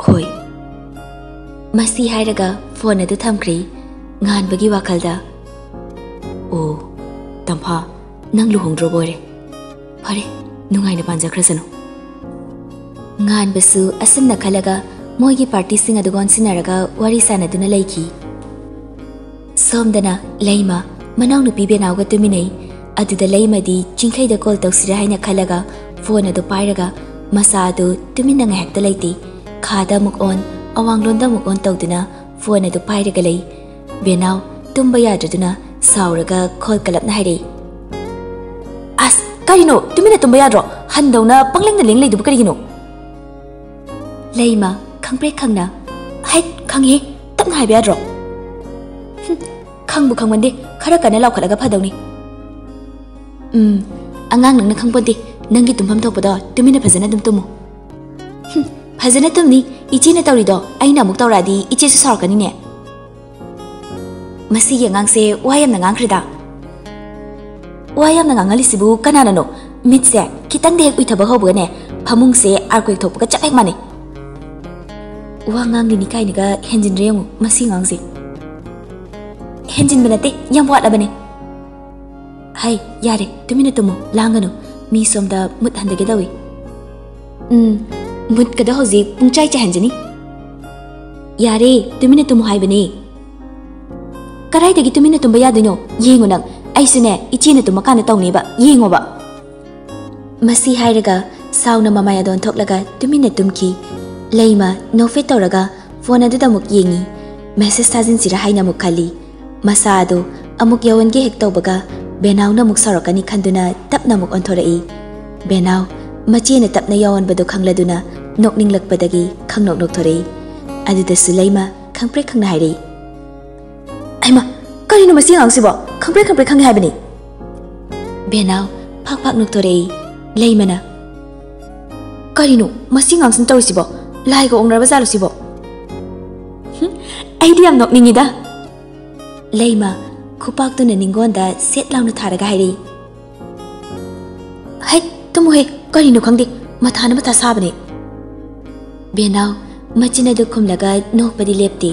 "ꯍꯣꯏ꯫" ꯃꯁꯤ ꯍꯥꯏꯔꯒ ꯐꯣꯟ ꯑꯗꯨ ꯊꯝꯈ꯭ꯔꯦ꯫ ꯉꯥꯟꯕꯒꯤ ꯋꯥꯈꯜꯗ, "ꯑꯣ, ꯇꯝꯐꯥ, ꯅꯪ ꯂꯨꯍꯣꯡꯗ꯭ꯔꯣꯕ ꯑꯣꯏꯔꯦ꯫ ꯐꯔꯦ, ꯅꯨꯡꯉꯥꯏꯅ ꯄꯥꯟꯖꯈ꯭ꯔꯁꯅꯨ꯫ ꯉꯥꯟꯕꯁꯨ ꯑꯁꯨꯝꯅ ꯈꯜꯂꯒ ꯃꯣꯏꯒꯤ ꯄꯥꯔꯇꯤꯁꯤꯡ ꯑꯗꯨꯒ ꯑꯣꯟꯁꯤꯟꯅꯔꯒ ꯋꯥꯔꯤ ꯁꯥꯟꯅꯗꯨꯅ ꯂꯩꯈꯤ꯫ ꯁꯣꯝꯗꯅ ꯂꯩꯃ ꯃꯅꯥꯎꯅꯨꯄꯤ ꯕꯦꯅꯥꯎꯒ ꯇꯨꯃꯤꯟꯅꯩ꯫ ꯑꯗꯨꯗ ꯂꯩꯃꯗꯤ ꯆꯤꯡꯈꯩꯗ ꯀꯣꯜ ꯇꯧꯁꯤꯔꯥ ꯍꯥꯏꯅ ꯈꯜꯂꯒ ꯐꯣꯟ ꯑꯗꯨ ꯄꯥꯏꯔꯒ ꯃꯆꯥ ꯑꯗꯨ ꯇꯨꯃꯤꯟꯅ ꯉꯥꯏꯍꯥꯛꯇ ꯂꯩꯇꯦ꯫ ꯈꯥꯗ ꯑꯃꯨꯛ ꯑꯣꯟ, ꯑꯋꯥꯡꯂꯣꯟꯗ ꯑꯃꯨꯛ ꯑꯣꯟ ꯇꯧꯗꯨꯅ ꯐꯣꯟ ꯑꯗꯨ ꯄꯥꯏꯔꯒ ꯂꯩ꯫ ꯕꯦꯅꯥꯎ ꯇꯨꯝꯕ ꯌꯥꯗ꯭ꯔꯗꯨꯅ ꯁꯥꯎꯔꯒ ꯈꯣꯜ ꯀꯂꯞꯅ ꯍꯥꯏꯔꯛꯏ, "ꯑꯁ, ꯀꯔꯤꯅꯣ? ꯇꯨꯃꯤꯟꯅ ꯇꯨꯝꯕ ꯌꯥꯗ꯭ꯔꯣ? ꯍꯟꯗꯧꯅ ꯄꯪꯂꯦꯡꯗ ꯂꯦꯡ ꯂꯩꯗꯨꯕꯨ ꯀꯔꯤꯒꯤꯅꯣ?" ꯂꯩꯃ ꯈꯪꯄ꯭ꯔꯦꯛ ꯈꯪꯅ, "ꯍꯩꯠ, ꯈꯪꯉꯦ, ꯇꯞꯅ ꯍꯥꯏꯕ ꯌꯥꯗ꯭ꯔꯣ?" "ꯍꯨꯝ, ꯈꯪꯕꯨ ꯈꯪꯃꯟꯗꯦ, ꯈꯔ ꯀꯟꯅ ꯂꯥꯎꯈꯠꯂꯒ ꯐꯗꯧꯅꯤ꯫" "ꯎꯝ, ꯑꯉꯥꯡ ꯅꯪꯅ ꯈꯪꯄꯣꯟꯇꯦ, ꯅꯪꯒꯤ ꯇꯨꯝꯐꯝ ꯊꯣꯛꯄꯗꯣ ꯇꯨꯃꯤꯟꯅ ꯐꯖꯅ ꯑꯗꯨꯝ ꯇꯨꯝꯃꯨ꯫" "ꯍꯨꯝ, ꯐꯖꯅ ꯇꯨꯝꯅꯤ, ꯏꯆꯦꯅ ꯇꯧꯔꯤꯗꯣ ꯑꯩꯅ ꯑꯃꯨꯛ ꯇꯧꯔꯛꯑꯗꯤ ꯏꯆꯦꯁꯨ ꯁꯥꯎꯔꯛꯀꯅꯤꯅꯦ꯫" "ꯃꯁꯤꯒꯤ ꯑꯉꯥꯡꯁꯦ ꯋꯥ ꯌꯥꯝꯅ ꯉꯥꯡꯈ꯭ꯔꯦꯗ꯫" "ꯋꯥ ꯌꯥꯝꯅ ꯉꯥꯡꯍꯜꯂꯤꯁꯤꯕꯨ ꯀꯅꯥꯅꯅꯣ? ꯃꯤꯠꯁꯦ ꯈꯤꯇꯪꯗ ꯍꯦꯛ ꯎꯏꯊꯕ ꯍꯧꯕꯒꯅꯦ, ꯐꯃꯨꯡꯁꯦ earthquake ꯊꯣꯛꯄꯒ ꯆꯞ ꯍꯦꯛ ꯃꯥꯟꯅꯩ꯫ ꯋꯥ ꯉꯥꯡꯂꯤꯅꯤ ꯀꯥꯏꯅꯒ ꯍꯦꯟꯖꯤꯟꯗ꯭ꯔꯦ ꯌꯦꯡꯉꯨ ꯃꯁꯤ ꯑꯉꯥꯡꯁꯦ꯫" "ꯍꯦꯟꯖꯤꯟꯕ ꯅꯠꯇꯦ, ꯌꯥꯝ ꯋꯥꯠꯂꯕꯅꯦ꯫" "ꯍꯩ, ꯌꯥꯔꯦ, ꯇꯨꯃꯤꯟꯅ ꯇꯨꯝꯃꯨ, ꯂꯥꯡꯒꯅꯨ꯫ ꯃꯤ ꯁꯣꯝꯗ ꯃꯨꯠ ꯍꯟꯊꯒꯦ ꯇꯧꯏ꯫" "ꯎꯝ, ꯃꯨꯠꯀꯗꯣ ꯍꯧꯖꯤꯛ ꯄꯨꯡꯆꯥꯏ ꯆꯥꯏꯍꯟꯖꯅꯤ꯫" "ꯌꯥꯔꯦ, ꯇꯨꯃꯤꯟꯅ ꯇꯨꯝꯃꯨ ꯍꯥꯏꯕꯅꯦ꯫" "ꯀꯗꯥꯏꯗꯒꯤ ꯇꯨꯃꯤꯟꯅ ꯇꯨꯝꯕ ꯌꯥꯗꯣꯏꯅꯣ? ꯌꯦꯡꯉꯨ ꯅꯪ, ꯑꯩꯁꯨꯅꯦ, ꯏꯆꯦꯅ ꯇꯨꯝꯃꯀꯥꯟꯗ ꯇꯧꯅꯦꯕ, ꯌꯦꯡꯉꯣꯕ꯫" ꯃꯁꯤ ꯍꯥꯏꯔꯒ ꯁꯥꯎꯅ ꯃꯃꯥꯏ ꯑꯗꯣꯟ ꯊꯣꯛꯂꯒ ꯇꯨꯃꯤꯟꯅ ꯇꯨꯝꯈꯤ꯫ ꯂꯩꯃ ꯅꯣꯛꯐꯦꯠ ꯇꯧꯔꯒ ꯐꯣꯟ ꯑꯗꯨꯗ ꯑꯃꯨꯛ ꯌꯦꯡꯉꯤ꯫ ꯃꯦꯁꯦꯖ ꯊꯥꯖꯤꯟꯁꯤꯔꯥ ꯍꯥꯏꯅ ꯑꯃꯨꯛ ꯈꯜꯂꯤ꯫ ꯃꯆꯥ ꯑꯗꯨ ꯑꯃꯨꯛ ꯌꯥꯎꯍꯟꯒꯦ ꯍꯦꯛ ꯇꯧꯕꯒ ꯕꯦꯅꯥꯎꯅ ꯑꯃꯨꯛ ꯁꯥꯎꯔꯛꯀꯅꯤ ꯈꯟꯗꯨꯅ ꯇꯞꯅ ꯑꯃꯨꯛ ꯑꯣꯟꯊꯣꯔꯛꯏ꯫ ꯕꯦꯅꯥꯎ ꯃꯆꯦꯅ ꯇꯞꯅ ꯌꯥꯎꯍꯟꯕꯗꯨ ꯈꯪꯂꯗꯨꯅ ꯅꯣꯛꯅꯤꯡꯂꯛꯄꯗꯒꯤ ꯈꯪꯅꯣꯛ ꯅꯣꯛꯊꯣꯔꯛꯏ꯫ ꯑꯗꯨꯗꯁꯨ ꯂꯩꯃ ꯈꯪꯄ꯭ꯔꯦꯛ ꯈꯪꯅ ꯍꯥꯏꯔꯛꯏ, "ꯍꯩꯃꯥ, ꯀꯔꯤꯅꯣ ꯃꯁꯤ ꯑꯉꯥꯡꯁꯤꯕꯣ? ꯈꯪꯄ꯭ꯔꯦꯛ ꯈꯪꯄ꯭ꯔꯦꯛ ꯈꯪꯉꯦ ꯍꯥꯏꯕꯅꯤ꯫" ꯕꯦꯅꯥꯎ ꯐꯥꯛ ꯐꯥꯛ ꯅꯣꯛꯊꯣꯔꯛꯏ꯫ ꯂꯩꯃꯅ, "ꯀꯔꯤꯅꯣ ꯃꯁꯤ ꯑꯉꯥꯡꯁꯤꯅ ꯇꯧꯔꯤꯁꯤꯕꯣ? ꯂꯥꯏꯒ ꯑꯣꯛꯅꯔꯕ ꯖꯥꯠꯂꯣ ꯁꯤꯕꯣ?" "ꯍꯨꯝ, ꯑꯩꯗꯤ ꯌꯥꯝ ꯅꯣꯛꯅꯤꯡꯉꯤꯗ꯫" ꯂꯩꯃ ꯈꯨꯄꯥꯛꯇꯨꯅ ꯅꯤꯡꯒꯣꯟꯗ ꯁꯦꯠ ꯂꯥꯎꯅ ꯊꯥꯔꯒ ꯍꯥꯏꯔꯛꯏ, "ꯍꯩ, ꯇꯨꯝꯃꯨꯍꯦ, ꯀꯔꯤꯅꯣ ꯈꯪꯗꯦ, ꯃꯊꯥꯅ ꯃꯊꯥ ꯁꯥꯕꯅꯦ꯫" ꯕꯦꯅꯥꯎ ꯃꯆꯤꯟ ꯑꯗꯨ ꯈꯨꯝꯂꯒ ꯅꯣꯛꯄꯗꯤ ꯂꯦꯞꯇꯦ꯫